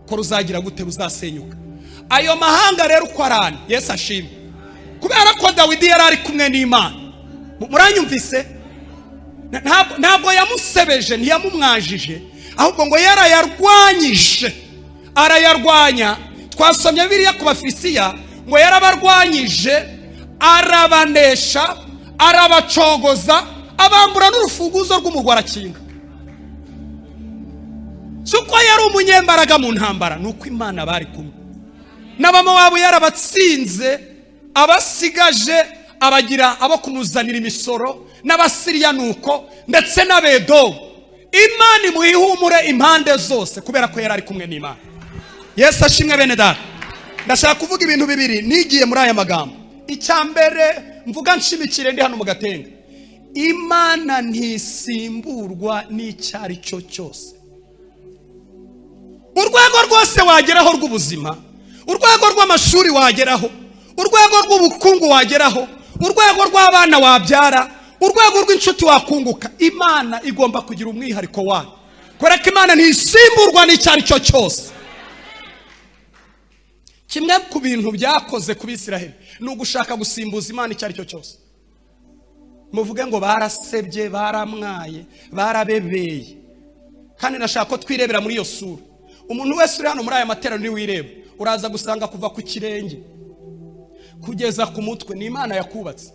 ko ruzagira gute? Ruzasenyuka." Ayo mahanga rero uko ari ane, Yesu ashimwe, kubera ko Dawidi yari ari kumwe n'Imana. Muranyumvise? Ntabwo yamusebeje, ntiyamumwajije, ahubwo ngo yarayarwanyije, arayarwanya. Twasomye biriya ku Bafilisiya, ngo yarabarwanyije, arabanesha, arabacogoza, abambura n'urufunguzo rw'umurwa, arakinga. Si uko yari umunyembaraga mu ntambara, ni uko Imana bari kumwe. N'Abamowabu yarabatsinze, abasigaje abagira abo kumuzanira imisoro, n'Abasiriya ni uko, ndetse n'Abedomu. Imana imuha ihumure impande zose kubera ko yari ari kumwe n'Imana. Yesu ashimwe. Bene data, ndashaka kuvuga ibintu bibiri nigiye muri aya magambo. Icya mbere mvuga nshimikire ndi hano mu Gatenga: Imana ntisimburwa n'icyo ari cyo cyose. Urwego rwose wageraho rw'ubuzima, urwego rw'amashuri wageraho, urwego rw'ubukungu wageraho, urwego rw'abana wabyara, urwego rw'inshuti wakunguka, Imana igomba kugira umwihariko wayo, kubera ko Imana ntisimburwa n'icyo ari cyo cyose. Kimwe ku bintu byakoze ku Bisiraheli ni ugushaka gusimbuza Imana icyo ari cyo cyose. Muvuge ngo barasebye, baramwaye, barabebeye. Kandi nashaka ko twirebera muri iyo sura. Umuntu wese uri hano muri aya materaniro, niwireba, uraza gusanga kuva ku kirenge kugeza ku mutwe ni Imana yakubatse.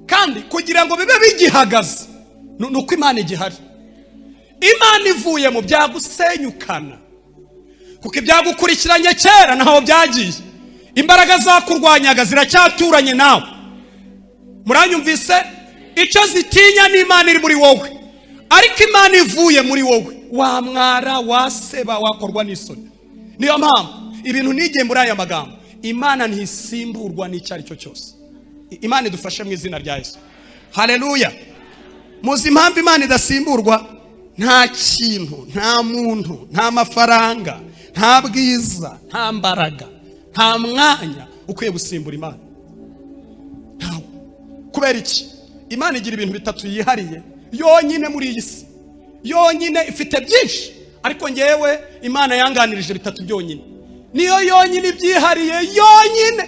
Kandi kugira ngo bibe bigihagaze ni uko Imana igihari. Imana ivuye mu byagusenyukana, kuko ibyagukurikiranye kera ntaho byagiye, imbaraga zakurwanyaga ziracyaturanye nawe. Muranyumvise? Icyo zitinya ni Imana iri muri wowe. Ariko Imana ivuye muri wowe, wamwara, waseba, wakorwa n'isoni. Niyo mpamvu ibintu nigiye muri aya magambo: Imana ntisimburwa n'icyo ari cyo cyose. Imana idufashe mu izina rya Yesu. Haleluya! Muzi impamvu Imana idasimburwa? Nta kintu, nta muntu, nta mafaranga, nta bwiza, nta mbaraga, nta mwanya ukwiye gusimbura Imana, ntawe. Kubera iki? Imana igira ibintu bitatu yihariye yonyine muri iyi si. Yonyine ifite byinshi, ariko ngewe Imana yanganirije bitatu byonyine, niyo yonyine ibyihariye yonyine.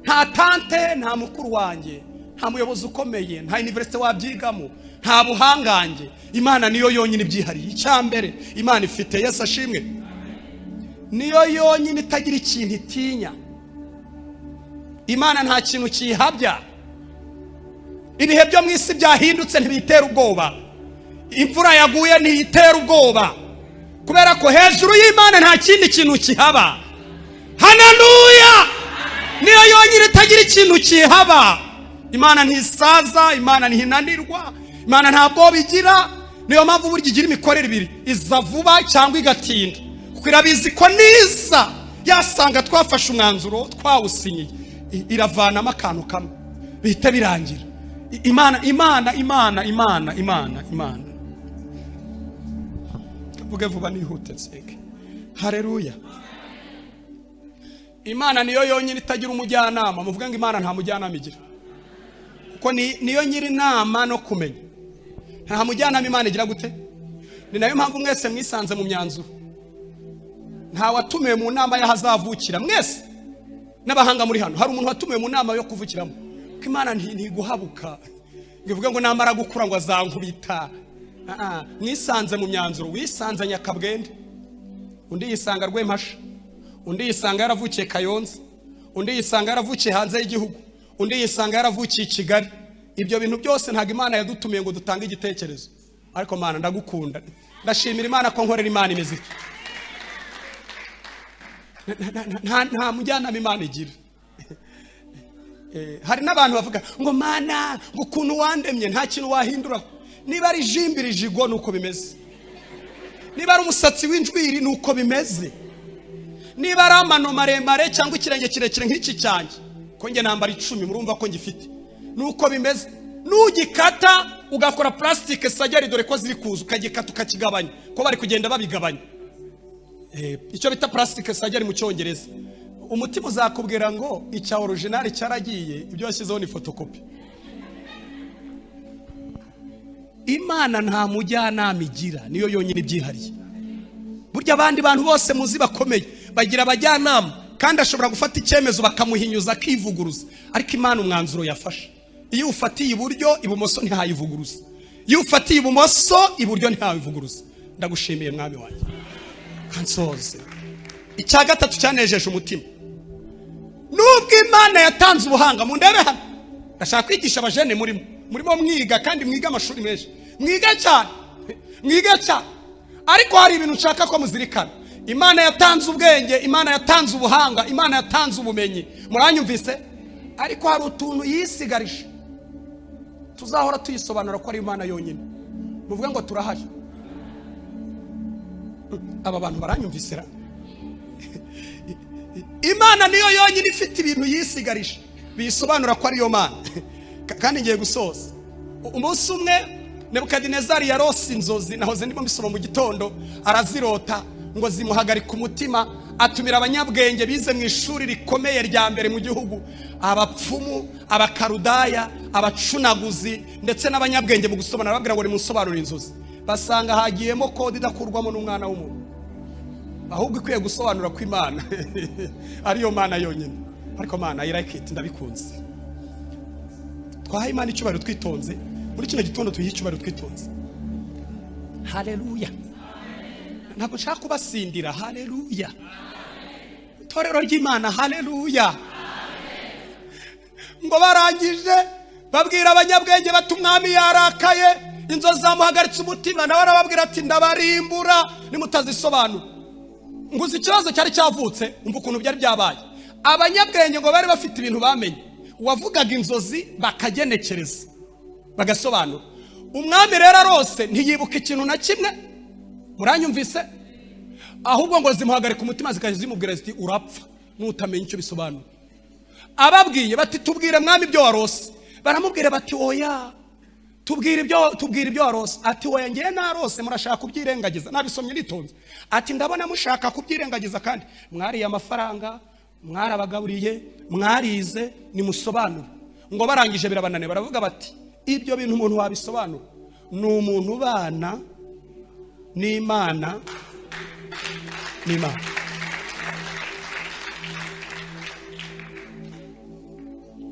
Nta tante, nta mukuru wanjye, nta muyobozi ukomeye, nta université wabyigamo, nta buhangange. Imana niyo yonyine ibyihariye. Icya mbere Imana ifite, Yesu ashimwe, niyo yonyine itagira ikintu itinya. Imana nta kintu kiyihabya. Ibihe byo mu isi byahindutse ntibitera ubwoba, imvura yaguye ntiyitera ubwoba, kubera ko hejuru y'Imana nta kindi kintu kihaba. Haleluya! Niyo yonyine itagira ikintu kihaba. Imana ntisaza, Imana ntinanirwa, Imana nta bwoba igira. Niyo mpamvu burya igira imikorere ibiri: iza vuba cyangwa igatinda, kuko irabizi ko niza yasanga twafashe umwanzuro, twawusinyiye, iravanamo akantu kamwe bihita birangira. Imana, Imana, Imana, Imana, Imana, Imana. Vuge vuba nihute nseke. Hareruya! Imana niyo yonyine itagira umujyanama. Muvuge ngo Imana nta mujyanama igira, kuko niyo nyiri inama no kumenya. Nta mujyanama Imana igira. Gute? Ni nayo mpamvu mwese mwisanze mu myanzuro. Nta watumiwe mu nama y'ahazavukira. Mwese n'abahanga muri hano, hari umuntu watumiwe mu nama yo kuvukiramo? Ko Imana ntiguhabuka ngo ivuge ngo namara gukura ngo azankubita. Mwisanze mu myanzuro. Wisanze Nyakabwende, undi yisanga Rwempasha, undi yisanga yaravukiye Kayonza, undi yisanga yaravukiye hanze y'igihugu, undi yisanga yaravukiye i Kigali. Ibyo bintu byose ntabwo Imana yadutumiye ngo dutange igitekerezo. Ariko Mana, ndagukunda. Ndashimira Imana ko nkorera Imana imeze ityo. Nta mujyanama Imana igira. Hari n'abantu bavuga ngo Mana, ngo ukuntu wandemye nta kintu wahinduraho. Niba ari jimbiri jigo, ni uko bimeze. Niba ari umusatsi w'injwiri, ni uko bimeze. Niba ari amano maremare cyangwa ikirenge kirekire nk'iki cyanjye, ko njye nambara 10, murumva ko ngifite, ni uko bimeze. Nugikata ugakora plastic surgery, dore ko ziri kuza, ukagikata ukakigabanya, ko bari kugenda babigabanya, icyo bita plastic surgery mu Cyongereza, umutima uzakubwira ngo icya original cyaragiye, ibyo washyizeho ni photocopy. Imana nta mujyanama igira, niyo yonyine ibyihariye. Burya abandi bantu bose muzi bakomeye bagira abajyanama, kandi ashobora gufata icyemezo bakamuhinyuza akivuguruza. Ariko Imana umwanzuro yafashe, iyo ufatiye iburyo, ibumoso ntihayivuguruza; iyo ufatiye ibumoso, iburyo ntihayivuguruza. Ndagushimiye, Mwami wanjye. Kansoze. Icya gatatu cyanejeje umutima: nubwo Imana yatanze ubuhanga, mundebe hano, ndashaka kwigisha abajene murimo mwiga, kandi mwiga amashuri menshi, mwiga cyane, mwiga cyane, ariko hari ibintu nshaka ko muzirikana. Imana yatanze ubwenge, Imana yatanze ubuhanga, Imana yatanze ubumenyi, muranyumvise? Ariko hari utuntu yisigarije tuzahora tuyisobanura ko ari Imana yonyine. Muvuge ngo turahari. Aba bantu baranyumvise ra? Imana niyo yonyine ifite ibintu yisigarije bisobanura ko ariyo Mana. Kandi ngiye gusoza. Umunsi umwe Nebukadinezari yarose inzozi, nahoze ndimo mbisoma mu gitondo, arazirota ngo zimuhagarika umutima. Atumira abanyabwenge bize mu ishuri rikomeye rya mbere mu gihugu, abapfumu, abakarudaya, abacunaguzi, ndetse n'abanyabwenge mu gusobanura. Babwira ngo nimusobanure inzozi. Basanga hagiyemo code idakurwamo n'umwana w'umuntu, ahubwo ikwiye gusobanura ko Imana ariyo Mana yonyine. Ariko Mana, I like it, ndabikunze. Twahaye Imana icyubahiro twitonze muri kino gitondo, tuyihe icyubahiro twitonze. Haleluya! Ntabwo nshaka kubasindira. Haleluya! Itorero ry'Imana, haleluya! Ngo barangije babwira abanyabwenge bati umwami yarakaye, inzozi zamuhagaritse umutima. Nawe arababwira ati ndabarimbura nimutazisobanura. Ngo uzi ikibazo cyari cyavutse? Umva ukuntu byari byabaye. Abanyabwenge ngo bari bafite ibintu bamenye: uwavugaga inzozi bakagenekereza, bagasobanura. Umwami rero arose ntiyibuka ikintu na kimwe, muranyumvise? Ahubwo ngo zimuhagarika umutima, zikajya zimubwira ziti urapfa nutamenya icyo bisobanura. Ababwiye bati tubwire mwami ibyo warose. Baramubwira bati oya, tubwire ibyo warose. Ati oya, ngewe narose murashaka kubyirengagiza, nabisomye nitonze. Ati ndabona mushaka kubyirengagiza, kandi mwariye amafaranga, mwarabagaburiye, mwarize, nimusobanure. Ngo barangije birabananiye, baravuga bati ibyo bintu umuntu wabisobanura ni umuntu ubana n'Imana, n'Imana.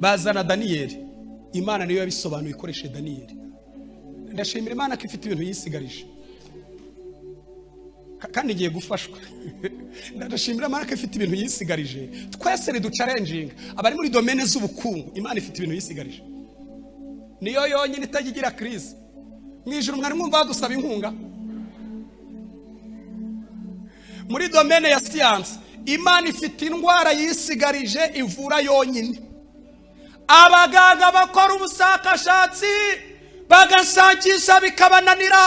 Bazana Daniyeli. Imana niyo yabisobanuye ikoresheje Daniyeli. Ndashimira Imana ko ifite ibintu yisigarije, kandi igiye gufashwa. Ndashimira Imana ko ifite ibintu yisigarije. Twese biduchallenginga, abari muri domaine z'ubukungu, Imana ifite ibintu yisigarije. Niyo yonyine itajya igira crise. Mu ijuru mwari mwumva badusaba inkunga? Muri domaine ya siyansi, Imana ifite indwara yisigarije ivura yonyine. Abaganga bakora ubushakashatsi, bagashakisha, bikabananira.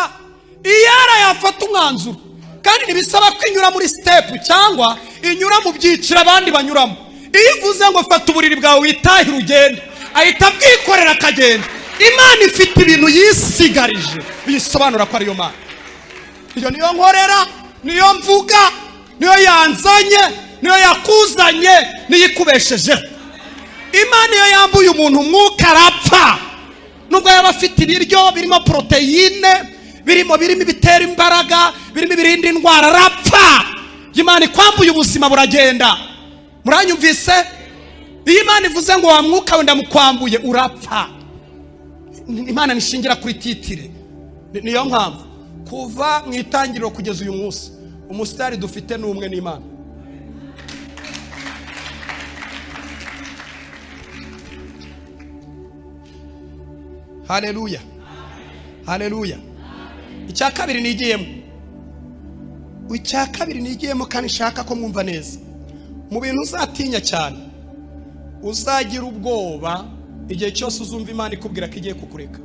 Iyara yafata umwanzuro, kandi ntibisaba ko inyura muri step cyangwa inyura mu byiciro abandi banyuramo. Iyo ivuze ngo "Fata uburiri bwawe witahire ugende", ahita abwikorera akagenda. Imana ifite ibintu yisigarije bisobanura ko ariyo Mana. Iyo niyo nkorera, niyo mvuga, niyo yanzanye, niyo yakuzanye, niyo ikubeshejeho. Imana iyo yambuye umuntu umwuka, arapfa, nubwo yaba afite ibiryo birimo poroteyine, birimo ibitera imbaraga, birimo ibirinda indwara, arapfa. Imana ikwambuye ubuzima, buragenda. Muranyumvise? Iyo Imana ivuze ngo "Wa mwuka we, ndamukwambuye", urapfa. Imana nishingira kuri titre. Niyo mpamvu kuva mu itangiriro kugeza uyu munsi, umusitari dufite ni umwe, n'Imana. Haleluya, haleluya! Icya kabiri nigiyemo, icya kabiri nigiyemo kandi nshaka ko mwumva neza: mu bintu uzatinya cyane, uzagira ubwoba igihe cyose uzumva Imana ikubwira ko igiye kukureka.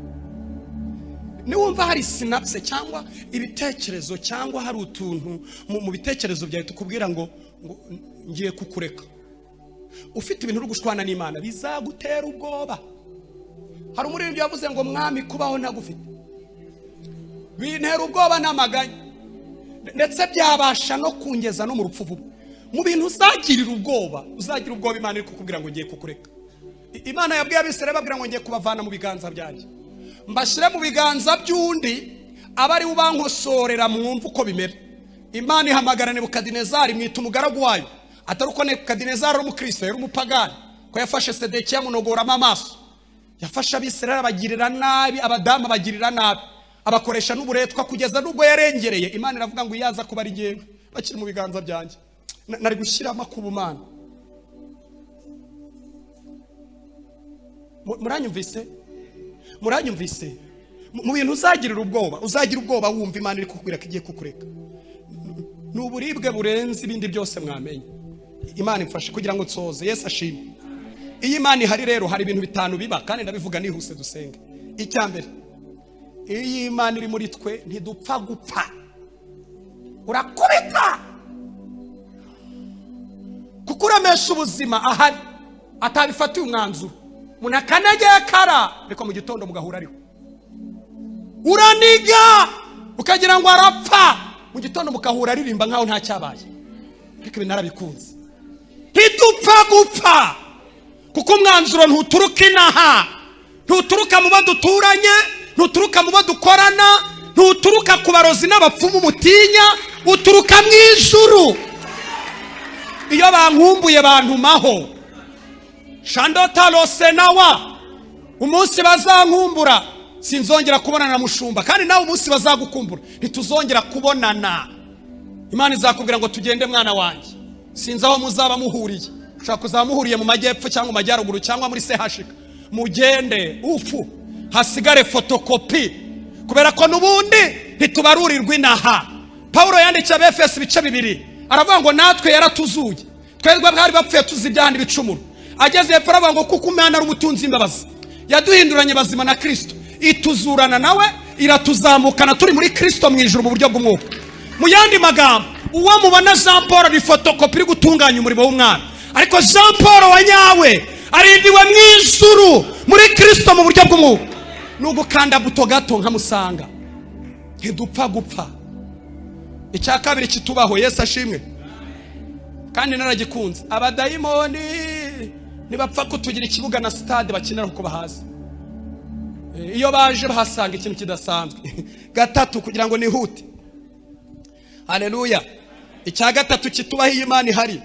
Niwumva hari synapse cyangwa ibitekerezo cyangwa hari utuntu mu bitekerezo byawe tukubwira ngo "Ngiye kukureka", ufite ibintu uri gushwana n'Imana, bizagutera ubwoba. Hari umuririmbyi yavuze ngo "Mwami, kubaho ntagufite bintera ubwoba n'amaganya, ndetse byabasha no kungeza no mu rupfu vuba." Mu bintu uzagirira ubwoba, uzagira ubwoba Imana iri kukubwira ngo "Ngiye kukureka". Imana yabwiye Abisirayeli, babwira ngo "Ngiye kubavana mu biganza byanjye, mbashyire mu biganza by'undi, aba ari ubankosorera mwumve uko bimera." Imana ihamagara Nebukadinezari, mwita umugaragu wayo. Atari uko Nebukadinezari ari umukristo, yari umupagani, ko yafashe Sedekiya amunogoramo amaso. Yafashe Abisirayeli abagirira nabi, abadamu abagirira nabi, abakoresha n'uburetwa kugeza n'ubwo yarengereye. Imana iravuga ngo "Iyaza kuba ari jyewe, bakiri mu biganza byanjye, nari gushyiramo akubumana." Muranyumvise? Muranyumvise? Mu bintu uzagirira ubwoba, uzagira ubwoba wumva Imana iri kukubwira ko igiye kukureka. Ni uburibwe burenze ibindi byose mwamenye. Imana imfashe kugira ngo nsoze. Yesu ashimwe. Iyo Imana ihari rero, hari ibintu bitanu biba, kandi ndabivuga nihuse dusenge. Icya mbere, iyo Imana iri muri twe, ntidupfa gupfa. Urakubita kuko uremesha ubuzima ahari atabifatiye umwanzuro, umuntu akanegekara, ariko mu gitondo mugahura ariho. Uraniga ukagira ngo arapfa, mu gitondo mugahura aririmba nkaho nta cyabaye. Ariko ibi narabikunze: ntidupfa gupfa, kuko umwanzuro ntuturuka inaha, ntuturuka mu bo duturanye, ntuturuka mu bo dukorana, ntuturuka ku barozi n'abapfumu mutinya, uturuka mu ijuru. Iyo bankumbuye bantumaho shandotarosenawa. Umunsi bazankumbura, sinzongera kubonana na mushumba, kandi nawe umunsi bazagukumbura, ntituzongera kubonana. Imana izakubwira ngo "Tugende, mwana wanjye." Sinzi aho muzaba muhuriye, ushobora kuzaba muhuriye mu majyepfo cyangwa mu majyaruguru cyangwa muri sehashika. Mugende ufu hasigare fotokopi, kubera ko n'ubundi ntitubarurirwa inaha. Pawulo yandikiye Abefesi ibice 2, aravuga ngo natwe yaratuzuye, twebwe bwari bapfuye tuzi ibyaha n'ibicumuro. Ageze hepfo aravuga ngo kuko Umwana ari umutunzi w'imbabazi, yaduhinduranye bazima na Kirisito, ituzurana nawe, iratuzamukana turi muri Kirisito mu ijuru mu buryo bw'umwuka. Mu yandi magambo, uwo mubona Jean Paul ni fotokopi iri gutunganya umurimo w'umwana, ariko Jean Paul wa nyawe arindiwe mu ijuru muri Kirisito mu buryo bw'umwuka. Ni ugukanda buto gato nkamusanga. Ntidupfa gupfa. Icya kabiri kitubaho, Yesu ashimwe kandi naragikunze: abadayimoni ntibapfa kutugira ikibuga na sitade bakinira kuko bahazi. Iyo baje bahasanga ikintu kidasanzwe. Gatatu, kugira ngo nihute. Haleluya! Icya gatatu kitubaho iyo Imana ihari: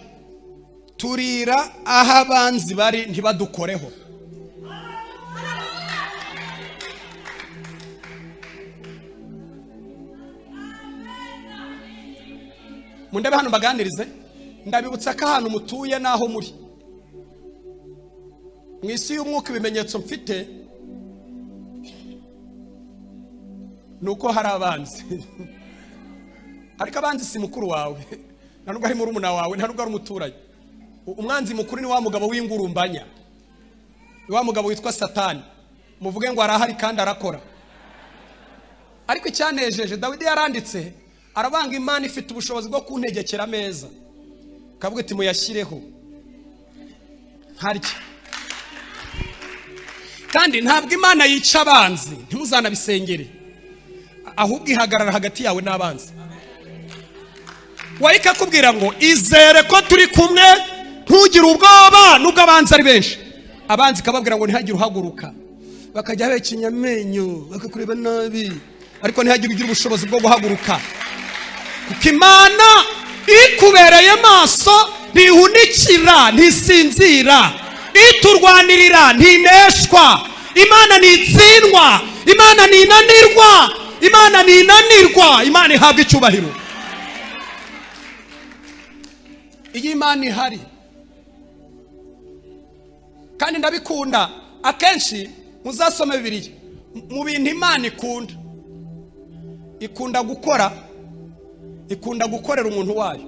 turira aho abanzi bari ntibadukoreho. Mundebe hano mbaganirize. Ndabibutsa ko ahantu mutuye n'aho muri mu isi y'umwuka, ibimenyetso mfite ni uko hari abanzi. Ariko abanzi si mukuru wawe, nta nubwo ari murumuna wawe, nta nubwo ari umuturanyi. Umwanzi mukuru ni wa mugabo w'ingurumbanya, ni wa mugabo witwa Satani. Muvuge ngo arahari kandi arakora. Ariko icyanejeje, Dawidi yaranditse arabanga: "Imana ifite ubushobozi bwo kuntegekera ameza, kavuga iti muyashyireho nkarya." Kandi ntabwo Imana yica abanzi, ntimuzanabisengere, ahubwo ihagarara hagati yawe n'abanzi. Wari ikakubwira ngo izere ko turi kumwe, ntugire ubwoba nubwo abanzi ari benshi. Abanzi ikababwira ngo ntihagire uhaguruka, bakajya bahekenya amenyo, bakakureba nabi, ariko ntihagire ugira ubushobozi bwo guhaguruka, kuko Imana ikubereye maso, ntihunikira, ntisinzira, iturwanirira, ntineshwa. Imana ntitsindwa, Imana ntinanirwa, Imana ntinanirwa. Imana ihabwa icyubahiro. Iyo Imana ihari, kandi ndabikunda, akenshi muzasome Bibiliya, mu bintu Imana ikunda, ikunda gukora, ikunda gukorera umuntu wayo.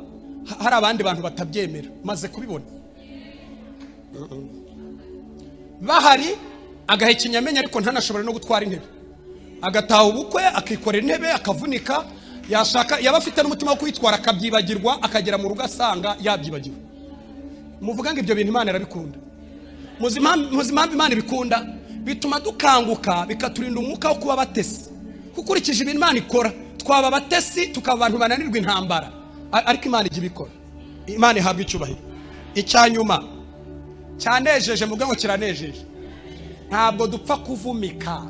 Hari abandi bantu batabyemera, maze kubibona bahari, agahekenya amenyo ariko ntanashobore no gutwara intebe, agataha ubukwe, akikorera intebe, akavunika, yashaka yaba afite n'umutima wo kwitwara akabyibagirwa, akagera mu rugo asanga yabyibagiwe. Muvuga ngo ibyo bintu Imana irabikunda. Muzi impamvu Imana ibikunda? Bituma dukanguka, bikaturinda umwuka wo kuba abatesi. Ukurikije ibintu Imana ikora, twaba abatesi, tukaba abantu bananirwa intambara. Ariko Imana ijya ibikora. Imana ihabwa icyubahiro. Icya nyuma cyanejeje, muvuge ngo kiranejeje: ntabwo dupfa kuvumika,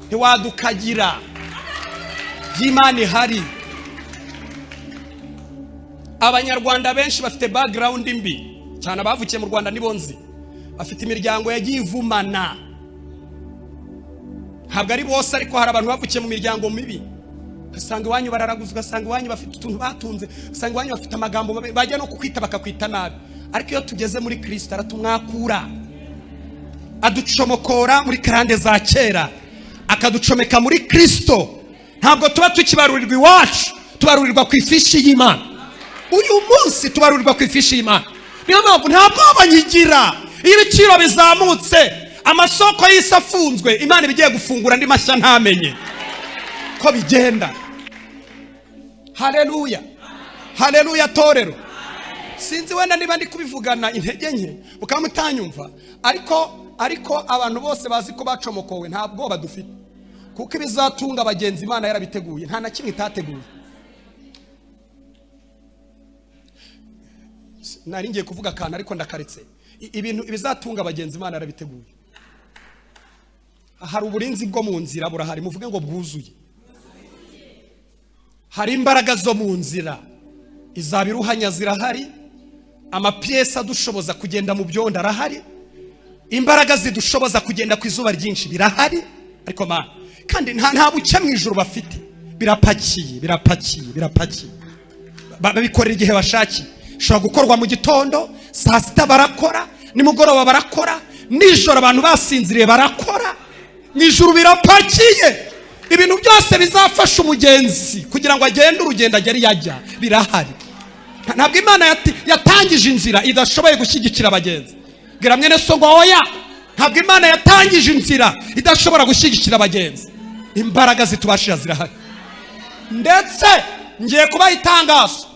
ntiwadukagira y'Imana ihari. Abanyarwanda benshi bafite background mbi cyane. Abavukiye mu Rwanda nibo nzi bafite imiryango yagiye ivumana. Ntabwo ari bose, ariko hari abantu bavukiye mu miryango mibi. Ugasanga iwanyu bararaguza, ugasanga iwanyu bafite utuntu batunze, ugasanga iwanyu bafite amagambo mabi, bajya no kukwita bakakwita nabi. Ariko iyo tugeze muri Kirisito, aratumwakura, aducomokora muri karande za kera, akaducomeka muri Kirisito. Ntabwo tuba tukibarurirwa iwacu, tubarurirwa ku ifishi y'Imana. Uyu munsi tubarurirwa ku ifishi y'Imana. Niyo mpamvu nta bwoba nyigira. Iyo ibiciro bizamutse, amasoko y'isi afunzwe, Imana iba igiye gufungura andi mashya ntamenye ko bigenda. Haleluya, haleluya, torero. Sinzi wenda niba ndi kubivugana intege nke mukaba mutanyumva, ariko abantu bose bazi ko bacomokowe, nta bwoba dufite, kuko ibizatunga abagenzi Imana yarabiteguye, nta na kimwe itateguye. Nari ngiye kuvuga akantu ariko ndakaretse. Ibintu ibizatunga abagenzi Imana yarabiteguye. Hari uburinzi bwo mu nzira, burahari. Muvuge ngo bwuzuye. Hari imbaraga zo mu nzira, izabiruhanya zirahari, amapiyesi adushoboza kugenda mu byondo arahari, imbaraga zidushoboza kugenda ku izuba ryinshi birahari. Ariko mana, kandi nta buke mu ijuru bafite, birapakiye, birapakiye, birapakiye. Babikorera igihe bashakiye. Bishobora gukorwa mu gitondo, saa sita barakora, nimugoroba barakora, nijoro abantu basinziriye barakora. Mu ijuru birapakiye. Ibintu byose bizafasha umugenzi kugira ngo agende urugendo agere iyo ajya birahari. Ntabwo Imana yatangije inzira idashoboye gushyigikira abagenzi. Bwira mwene so ngo oya, ntabwo Imana yatangije inzira idashobora gushyigikira abagenzi. Imbaraga zitubashira zirahari. Ndetse ngiye kubaha itangazo.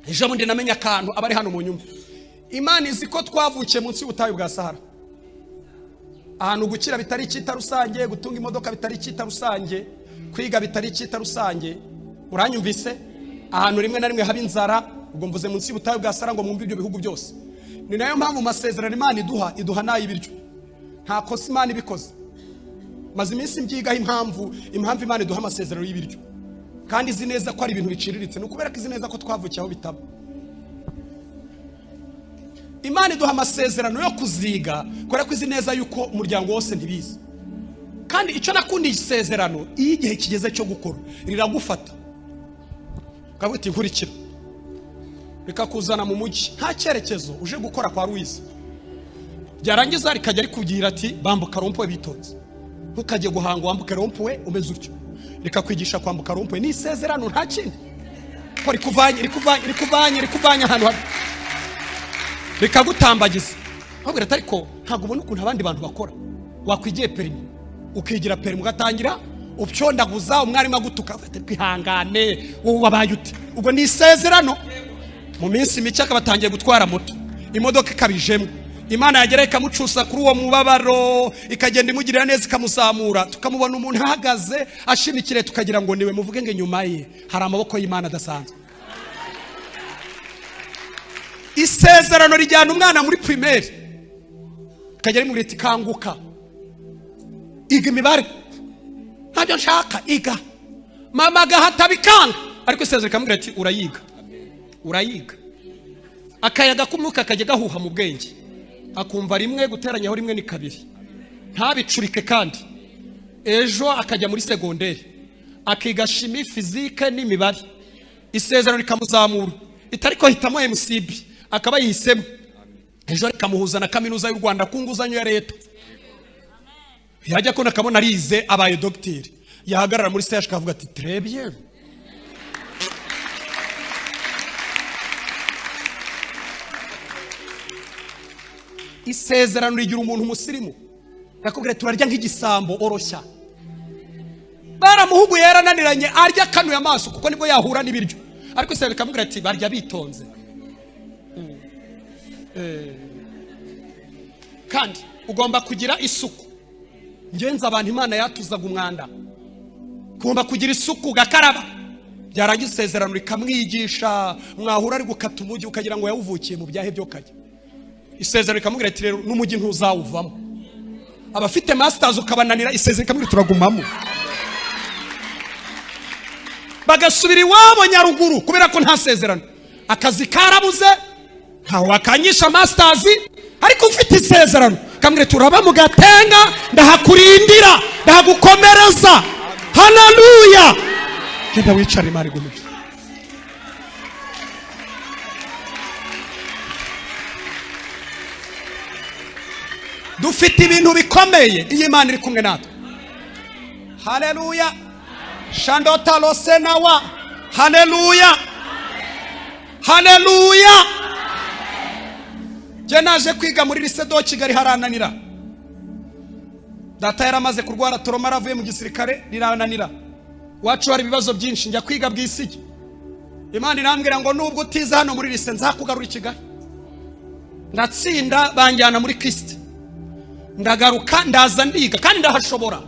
Ejo bundi namenye akantu, abari hano mu nyumva. Imana izi ko twavukiye munsi y'ubutayu bwa Sahara, ahantu gukira bitari icyita rusange, gutunga imodoka bitari icyita rusange, kwiga bitari icyita rusange. Uranyumvise? Ahantu rimwe na rimwe haba inzara. Ubwo mvuze munsi y'ubutayu bwa Sahara ngo mwumve ibyo bihugu byose. Ni nayo mpamvu mu masezerano Imana iduha, iduha n'ay'ibiryo. Nta kosa Imana ibikoze. Maze iminsi mbyigaho impamvu Imana iduha amasezerano y'ibiryo kandi izi neza ko ari ibintu biciriritse. Ni ukubera ko izi neza ko twavukiye aho bitaba. Imana iduha amasezerano yo kuziga kubera ko izi neza yuko umuryango wose ntibizi. Kandi icyo nakundiye isezerano, iyo igihe kigeze cyo gukora, riragufata ukavuga uti nkurikira. Rikakuzana mu mujyi nta cyerekezo, uje gukora kwa Louise. Ryarangiza rikajya rikubwira ati: "Bambuka rond-point bitonze, ntukajye guhanga, wambuke rond-point umeze utyo." Rikakwigisha kwambuka rond-point. Ni isezerano, nta kindi ko rikuvanye, rikuvanye, rikuvanye, rikuvanye ahantu habi, rikagutambagiza. Nkabwira ati: "Ariko ntabwo ubona ukuntu abandi bantu bakora? Wakwigiye permis, ukigira permis, ugatangira upyondaguza, umwarimu agutuka." Ati: "Kwihangane, wowe wabaye ute?" Ubwo ni isezerano. Mu minsi mike akaba atangiye gutwara moto, imodoka ikabijemo. Imana yagera ikamucusa kuri uwo mubabaro, ikagenda imugirira neza, ikamuzamura, tukamubona umuntu ahagaze ashimikire, tukagira ngo niwe. Muvuge ngo: "Inyuma ye hari amaboko y'Imana adasanzwe." Isezerano rijyana umwana muri primaire, rikajya rimubwira iti: "Kanguka, iga imibare." "Ntabyo nshaka." "Iga." Mama agahata bikanga, ariko isezerano rikamubwira ati: "Urayiga, urayiga." Akayaga k'umwuka kajya gahuha mu bwenge, akumva rimwe guteranyaho rimwe ni kabiri, ntabicurike. Kandi ejo akajya muri secondaire, akiga chimie, physique n'imibare. Isezerano rikamuzamura, itariko hitamo MCB, akaba yihisemo. Ejo rikamuhuza na Kaminuza y'u Rwanda ku nguzanyo ya leta. Yajya kubona akabona arize, abaye dogiteri, yahagarara muri CHUK akavuga ati: "Très bien." Isezerano rigira umuntu umusirimu, rakubwira: "Turarya nk'igisambo, oroshya." Baramuhuguye, yarananiranye, arya akanuye amaso kuko nibwo yahura n'ibiryo. Ariko isezerano rikamubwira ati: "Barya bitonze." Kandi ugomba kugira isuku. Ngenzi abantu Imana yatuzaga umwanda, ugomba kugira isuku, ugakaraba. Byarangiza isezerano rikamwigisha, mwahura ari gukata umujyi ukagira ngo yawuvukiye mu byahe byo kajya. Isezerano rikamubwira ati: "Rero n'umujyi ntuzawuvamo." Abafite masters ukabananira, isezerano rikamubwira: "Turagumamo." Bagasubira iwabo Nyaruguru kubera ko nta sezerano. Akazi karabuze, ntawe wakanyisha masters. Ariko ufite isezerano kamwe, turaba mu Gatenga, ndahakurindira, ndahagukomereza. Haleluya! Genda wicare, Imana igumisha. Dufite ibintu bikomeye iyo Imana iri kumwe natwe. Haleluya! Shandota losenawa. Haleluya, haleluya! Njye naje kwiga muri Lycée de Kigali, harananira. Data yaramaze kurwara trauma, aravuye mu gisirikare, rirananira. Iwacu hari ibibazo byinshi. Njya kwiga Bwisige. Imana irambwira ngo: "Nubwo utize hano muri lycée, nzakugarura i Kigali." Ndatsinda, banjyana muri KIST. Ndagaruka, ndaza ndiga kandi ndahashobora.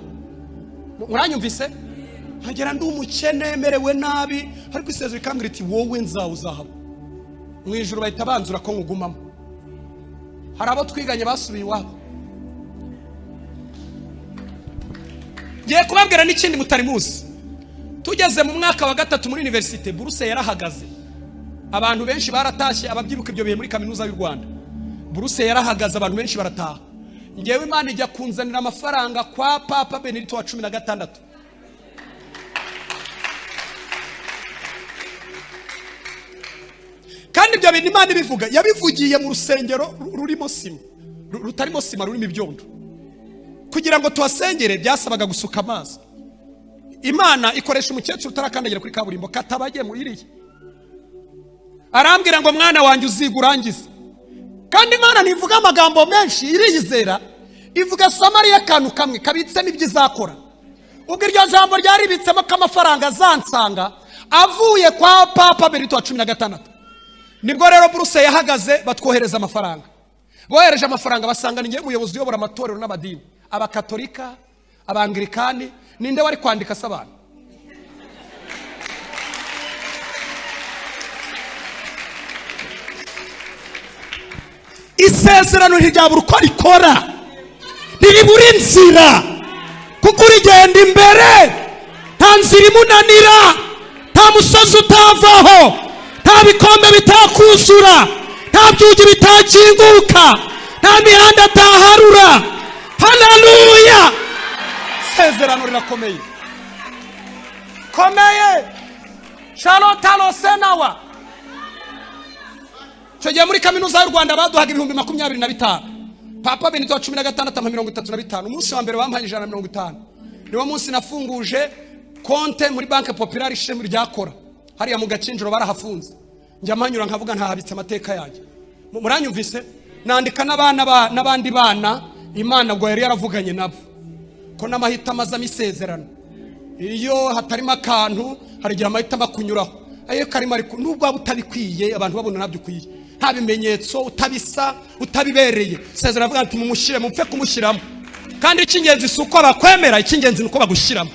Muranyumvise? Nkagera ndi umukene, merewe nabi, ariko isezerano ikambwira iti: "Wowe nzawe uzahaba mu ijoro." Bahita banzura ko nkugumamo. Hari abo twiganye basubiye iwabo. Ngiye kubabwira n'ikindi mutari muzi. Tugeze mu mwaka wa gatatu muri université, buruse yarahagaze, abantu benshi baratashye. Ababyiruka ibyo bihe muri Kaminuza y'u Rwanda, buruse yarahagaze, abantu benshi barataha. Ngewe Imana ijya kunzanira amafaranga kwa Papa Benedito wa 16. Kandi ibyo bintu Imana ibivuga, yabivugiye mu rusengero rurimo sima, rutarimo sima, rurimo ibyondo. Kugira ngo tuhasengere byasabaga gusuka amazi. Imana ikoresha umukecuru utarakandagira kuri kaburimbo, katabagemu iriya, arambwira ngo: "Mwana wanjye, uziga urangize." Kandi Imana ntivuga amagambo menshi, iriyizera, ivuga Samariya akantu kamwe kabitsemo ibyo izakora. Ubwo iryo jambo ryaribitsemo ko amafaranga azansanga avuye kwa Papa Benito wa 16. Nibwo rero buruse yahagaze, batwohereza amafaranga. Bohereje amafaranga, basanga ni njyewe umuyobozi uyobora amatorero n'amadini, Abakatolika, Abangirikani. Ninde wari kwandika se abantu? Isezerano ntiryabura uko rikora, ntiribura inzira, kuko urigenda imbere nta nzira imunanira, nta musozi utavaho, nta bikombe bitakuzura, nta byugi bitakinguka, nta mihanda ataharura. Haleluya! Isezerano rirakomeye komeye. Shalotalosenawa. Icyo gihe muri Kaminuza y'u Rwanda baduhaga 25,000. Papa Benito wa 16 ampa 35. Umunsi wa mbere bampaye 150. Niwo munsi nafunguje konte muri Banque Populaire, ishami ryakora hariya mu Gakinjiro. Barahafunze, njya mpanyura nkavuga ntahabitse amateka yanjye. Muranyumvise? Nandika n'abana n'abandi bana Imana ubwo yari yaravuganye nabo, ko n'amahitamo azamo isezerano. Iyo hatarimo akantu, hari igihe amahitamo akunyuraho. Ayo karimo ariko, nubwo waba utabikwiye, abantu babona ntabyo ukwiye, nta bimenyetso, utabisa, utabibereye, isezerano avuga ati: "Mumushyire, mupfe kumushyiramo." Kandi icy'ingenzi si uko bakwemera, icy'ingenzi ni uko bagushyiramo.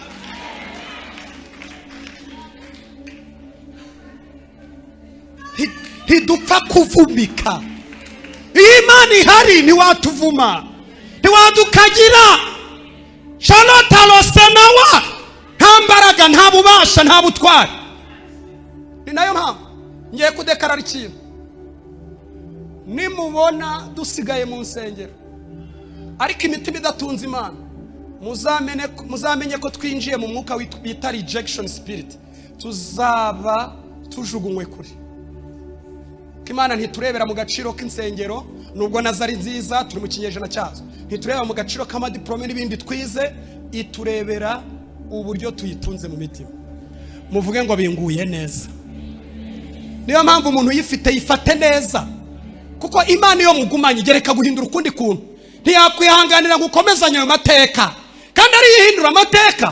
Ntidupfa kuvumika. Iyo Imana ihari ntiwatuvuma, ntiwadukagira. Charlotte nawa nta mbaraga, nta bubasha, nta butwari. Ni nayo mpamvu ngiye kudekarara ikintu: nimubona dusigaye mu nsengero ariko imitima idatunze Imana, muzamenye ko twinjiye mu mwuka bita rejection spirit. Tuzaba tujugunywe kure, ko Imana ntiturebera mu gaciro k'insengero, nubwo nazo ari nziza, turi mu kinyejana cyazo. Ntitureba mu gaciro k'amadiporome n'ibindi twize, iturebera uburyo tuyitunze mu mitima. Muvuge ngo: "Binguye neza." Niyo mpamvu umuntu uyifite yifate neza, kuko Imana iyo mugumanye igereka guhindura ukundi kuntu. Ntiyakwihanganira ngo ukomezanye ayo mateka kandi ariyo ihindura amateka.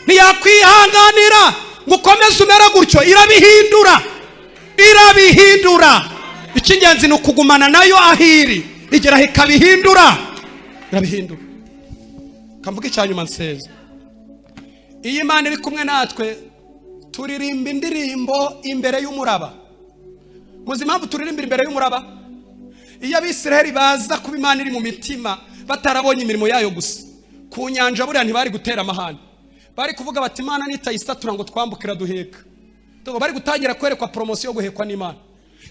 Ntiyakwihanganira ngo ukomeze umere gutyo, irabihindura, irabihindura. Icy'ingenzi ni ukugumana nayo aho iri, igeraho ikabihindura, irabihindura. Kavuga icya nyuma nseza: iyo Imana iri kumwe natwe, turirimba indirimbo imbere y'umuraba. Muzi impamvu turirimbira imbere y'umuraba? Iyo Abisiraheli baza kuba Imana iri mu mitima, batarabonye imirimo yayo gusa ku nyanja, buriya ntibari gutera amahane. Bari kuvuga bati: "Imana nitayisatura ngo twambuke, iraduheka." Tugo bari gutangira kwerekwa poromosiyo yo guhekwa n'Imana.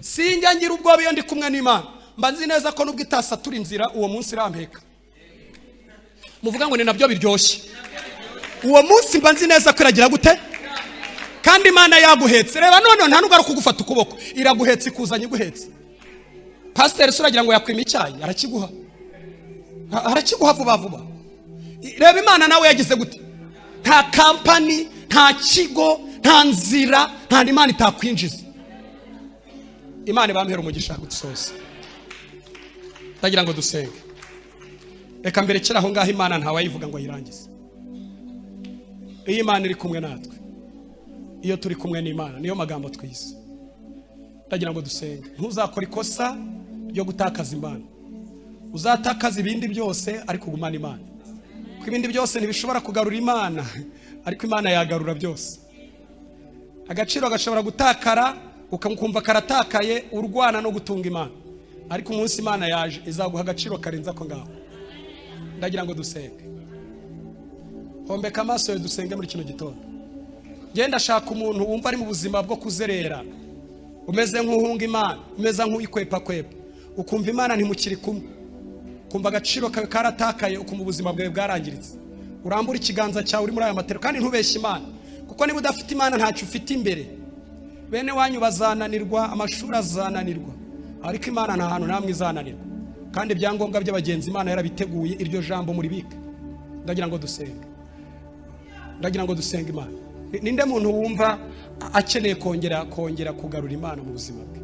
Sinjya ngira ubwoba iyo ndi kumwe n'Imana. Mba nzi neza ko nubwo itasatura inzira uwo munsi, irampeka. Muvuga ngo: "Ni nabyo biryoshye." Uwo munsi mba nzi neza ko iragira gute? Kandi Imana yaguhetse, reba none nta nubwo ari ukugufata ukuboko, iraguhetse, ikuzanye iguhetse. Pasiteri se uragira ngo yakwima icyayi? Arakiguha, arakiguha vuba vuba. Reba Imana nawe yagize gute? Nta kampani, nta kigo, nta nzira, nta Imana itakwinjiza. Imana ibampera umugisha. Gusoza, ndagira ngo dusenge. Reka mbere kera aho ngaho, Imana ntawayivuga ngo ayirangize. Iyo Imana iri kumwe natwe, iyo turi kumwe n'Imana, niyo magambo twize. Ndagira ngo dusenge. Ntuzakore ikosa ryo gutakaza Imana. Uzatakaza ibindi byose, ariko ugumane Imana, kuko ibindi byose ntibishobora kugarura Imana, ariko Imana yagarura byose. Agaciro gashobora gutakara, ukumva karatakaye, urwana no gutunga Imana, ariko umunsi Imana yaje izaguha agaciro karenze ako ngaho. Ndagira ngo dusenge. Hombeka amaso yawe, dusenge muri kino gitondo. Genda ashaka umuntu wumva ari mu buzima bwo kuzerera, umeze nk'uhunga Imana, umeze nk'uyikwepakwepa, ukumva Imana ntimukiri kumwe, ukumva agaciro kawe karatakaye, ukumva ubuzima bwawe bwarangiritse. Urambura ikiganza cyawe uri muri aya matero, kandi ntubeshye Imana, kuko niba udafite Imana ntacyo ufite imbere. Bene wanyu bazananirwa, amashuri azananirwa, ariko Imana nta hantu namwe izananirwa. Kandi ibyangombwa by'abagenzi Imana yarabiteguye. Iryo jambo muribike. Ndagira ngo dusenge, ndagira ngo dusenge Imana. Ninde muntu wumva akeneye kongera kugarura Imana mu buzima bwe?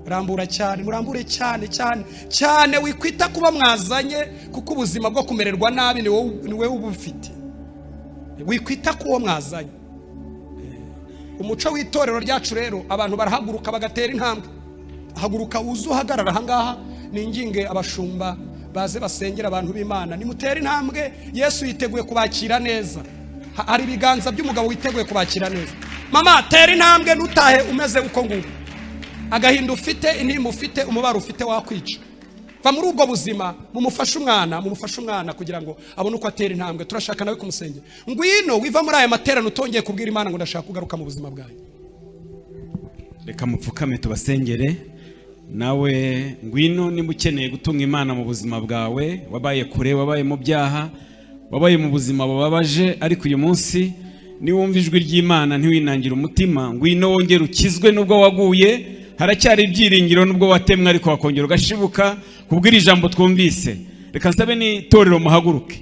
Rambura cyane, murambure cyane cyane cyane. Wikwita kuba mwazanye, kuko ubuzima bwo kumererwa nabi ni wowe uba ufite. Wikwita ku uwo mwazanye. Umuco w'itorero ryacu rero, abantu barahaguruka bagatera intambwe. Haguruka uze uhagarara ahangaha, ninginge abashumba baze basengera abantu b'Imana. Nimutere intambwe, Yesu yiteguye kubakira neza. Hari ibiganza by'umugabo witeguye kubakira neza. Mama, tera intambwe, ntutahe umeze uko nguko. Agahinda ufite, intimba ufite, umubaro ufite wakwica. Va muri ubwo buzima. Mumufashe umwana, mumufashe umwana kugira ngo abone uko atera intambwe. Turashaka nawe kumusengera. Ngwino, wiva muri aya materaniro utongeye kubwira Imana ngo: "Ndashaka kugaruka mu buzima bwanjye." Reka mupfukame tubasengere. Nawe ngwino niba ukeneye gutunga Imana mu buzima bwawe. Wabaye kure, wabaye mu byaha, wabaye mu buzima bubabaje, ariko uyu munsi niwumva ijwi ry'Imana ntiwinangire umutima. Ngwino wongere ukizwe nubwo waguye. Haracyari ibyiringiro nubwo watemwe, ariko wakongera ugashibuka kubw'iri jambo twumvise. Reka nsabe n'itorero muhaguruke,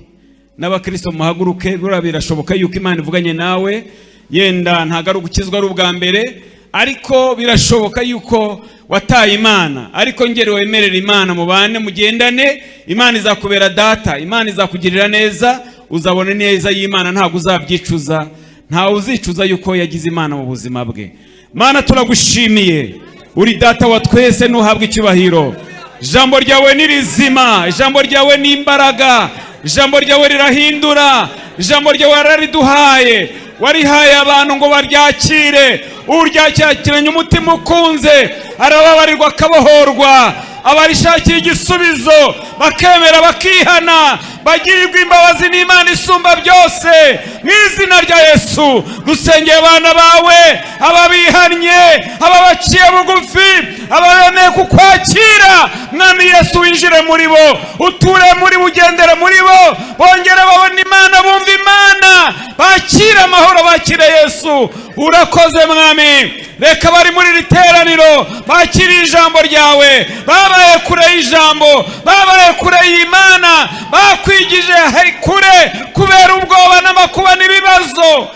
n'abakristo muhaguruke. Buriya birashoboka yuko Imana ivuganye nawe. Yenda ntabwo ari ugukizwa ari ubwa mbere, ariko birashoboka yuko wataye Imana. Ariko ngere wemerera Imana mubane, mugendane. Imana izakubera data, Imana izakugirira neza, uzabona neza y'Imana, ntabwo uzabyicuza. Ntawe uzicuza yuko yagize Imana mu buzima bwe. Mana, turagushimiye, uri data wa twese, ntuhabwe icyubahiro. Ijambo ryawe ni rizima, ijambo ryawe ni imbaraga, ijambo ryawe rirahindura. Ijambo ryawe warariduhaye, warihaye abantu ngo baryakire. Uryakiranye umutima ukunze arababarirwa, akabohorwa. Abarishakira igisubizo bakemera, bakihana, bagirirwa imbabazi n'Imana isumba byose. Mu izina rya Yesu, rusengeye abana bawe, ababihannye, ababaciye bugufi, ababemeye kukwakira. Mwami Yesu, winjire muri bo, uture muri bo, ugendere muri bo, bongere babone Imana, bumve Imana, bakire amahoro, bakire Yesu. Urakoze, Mwami. Reka bari muri iri teraniro bakire ijambo ryawe. Babaye kure y'ijambo, babaye kure y'Imana, bakwigije kure kubera ubwoba n'amakuba n'ibibazo,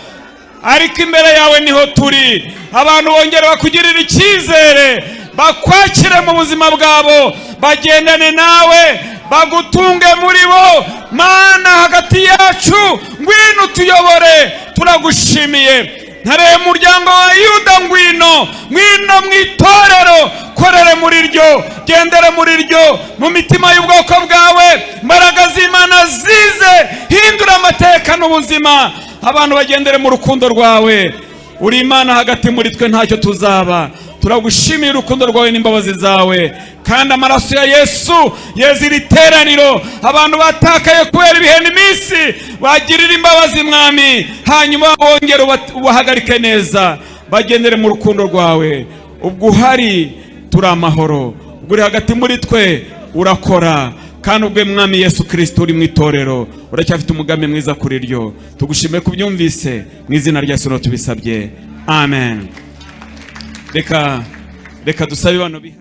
ariko imbere yawe niho turi. Abantu bongera bakugirira icyizere, bakwakire mu buzima bwabo, bagendane nawe, bagutunge muri bo. Mana, hagati yacu, ngwino utuyobore. Turagushimiye. Ntarebe umuryango wa Yuda, ngwino, ngwino mu itorero, korere muri ryo, gendere muri ryo, mu mitima y'ubwoko bwawe. Imbaraga z'Imana zize, hindura amateka n'ubuzima, abantu bagendere mu rukundo rwawe. Uri Imana hagati muri twe, ntacyo tuzaba. Turagushimiye urukundo rwawe n'imbabazi zawe, kandi amaraso ya Yesu yeza iri teraniro. Abantu batakaye kubera ibihe n'iminsi, bagirira imbabazi, Mwami, hanyuma bongere ubahagarike neza, bagendere mu rukundo rwawe. Ubwo uhari turi amahoro, ubwo uri hagati muri twe urakora, kandi ubwo Mwami Yesu Kirisito uri mu itorero, uracyafite umugambi mwiza kuri ryo. Tugushimiye kubyumvise. Mu izina rya Yesu tubisabye, amen. Reka dusabe bano biha.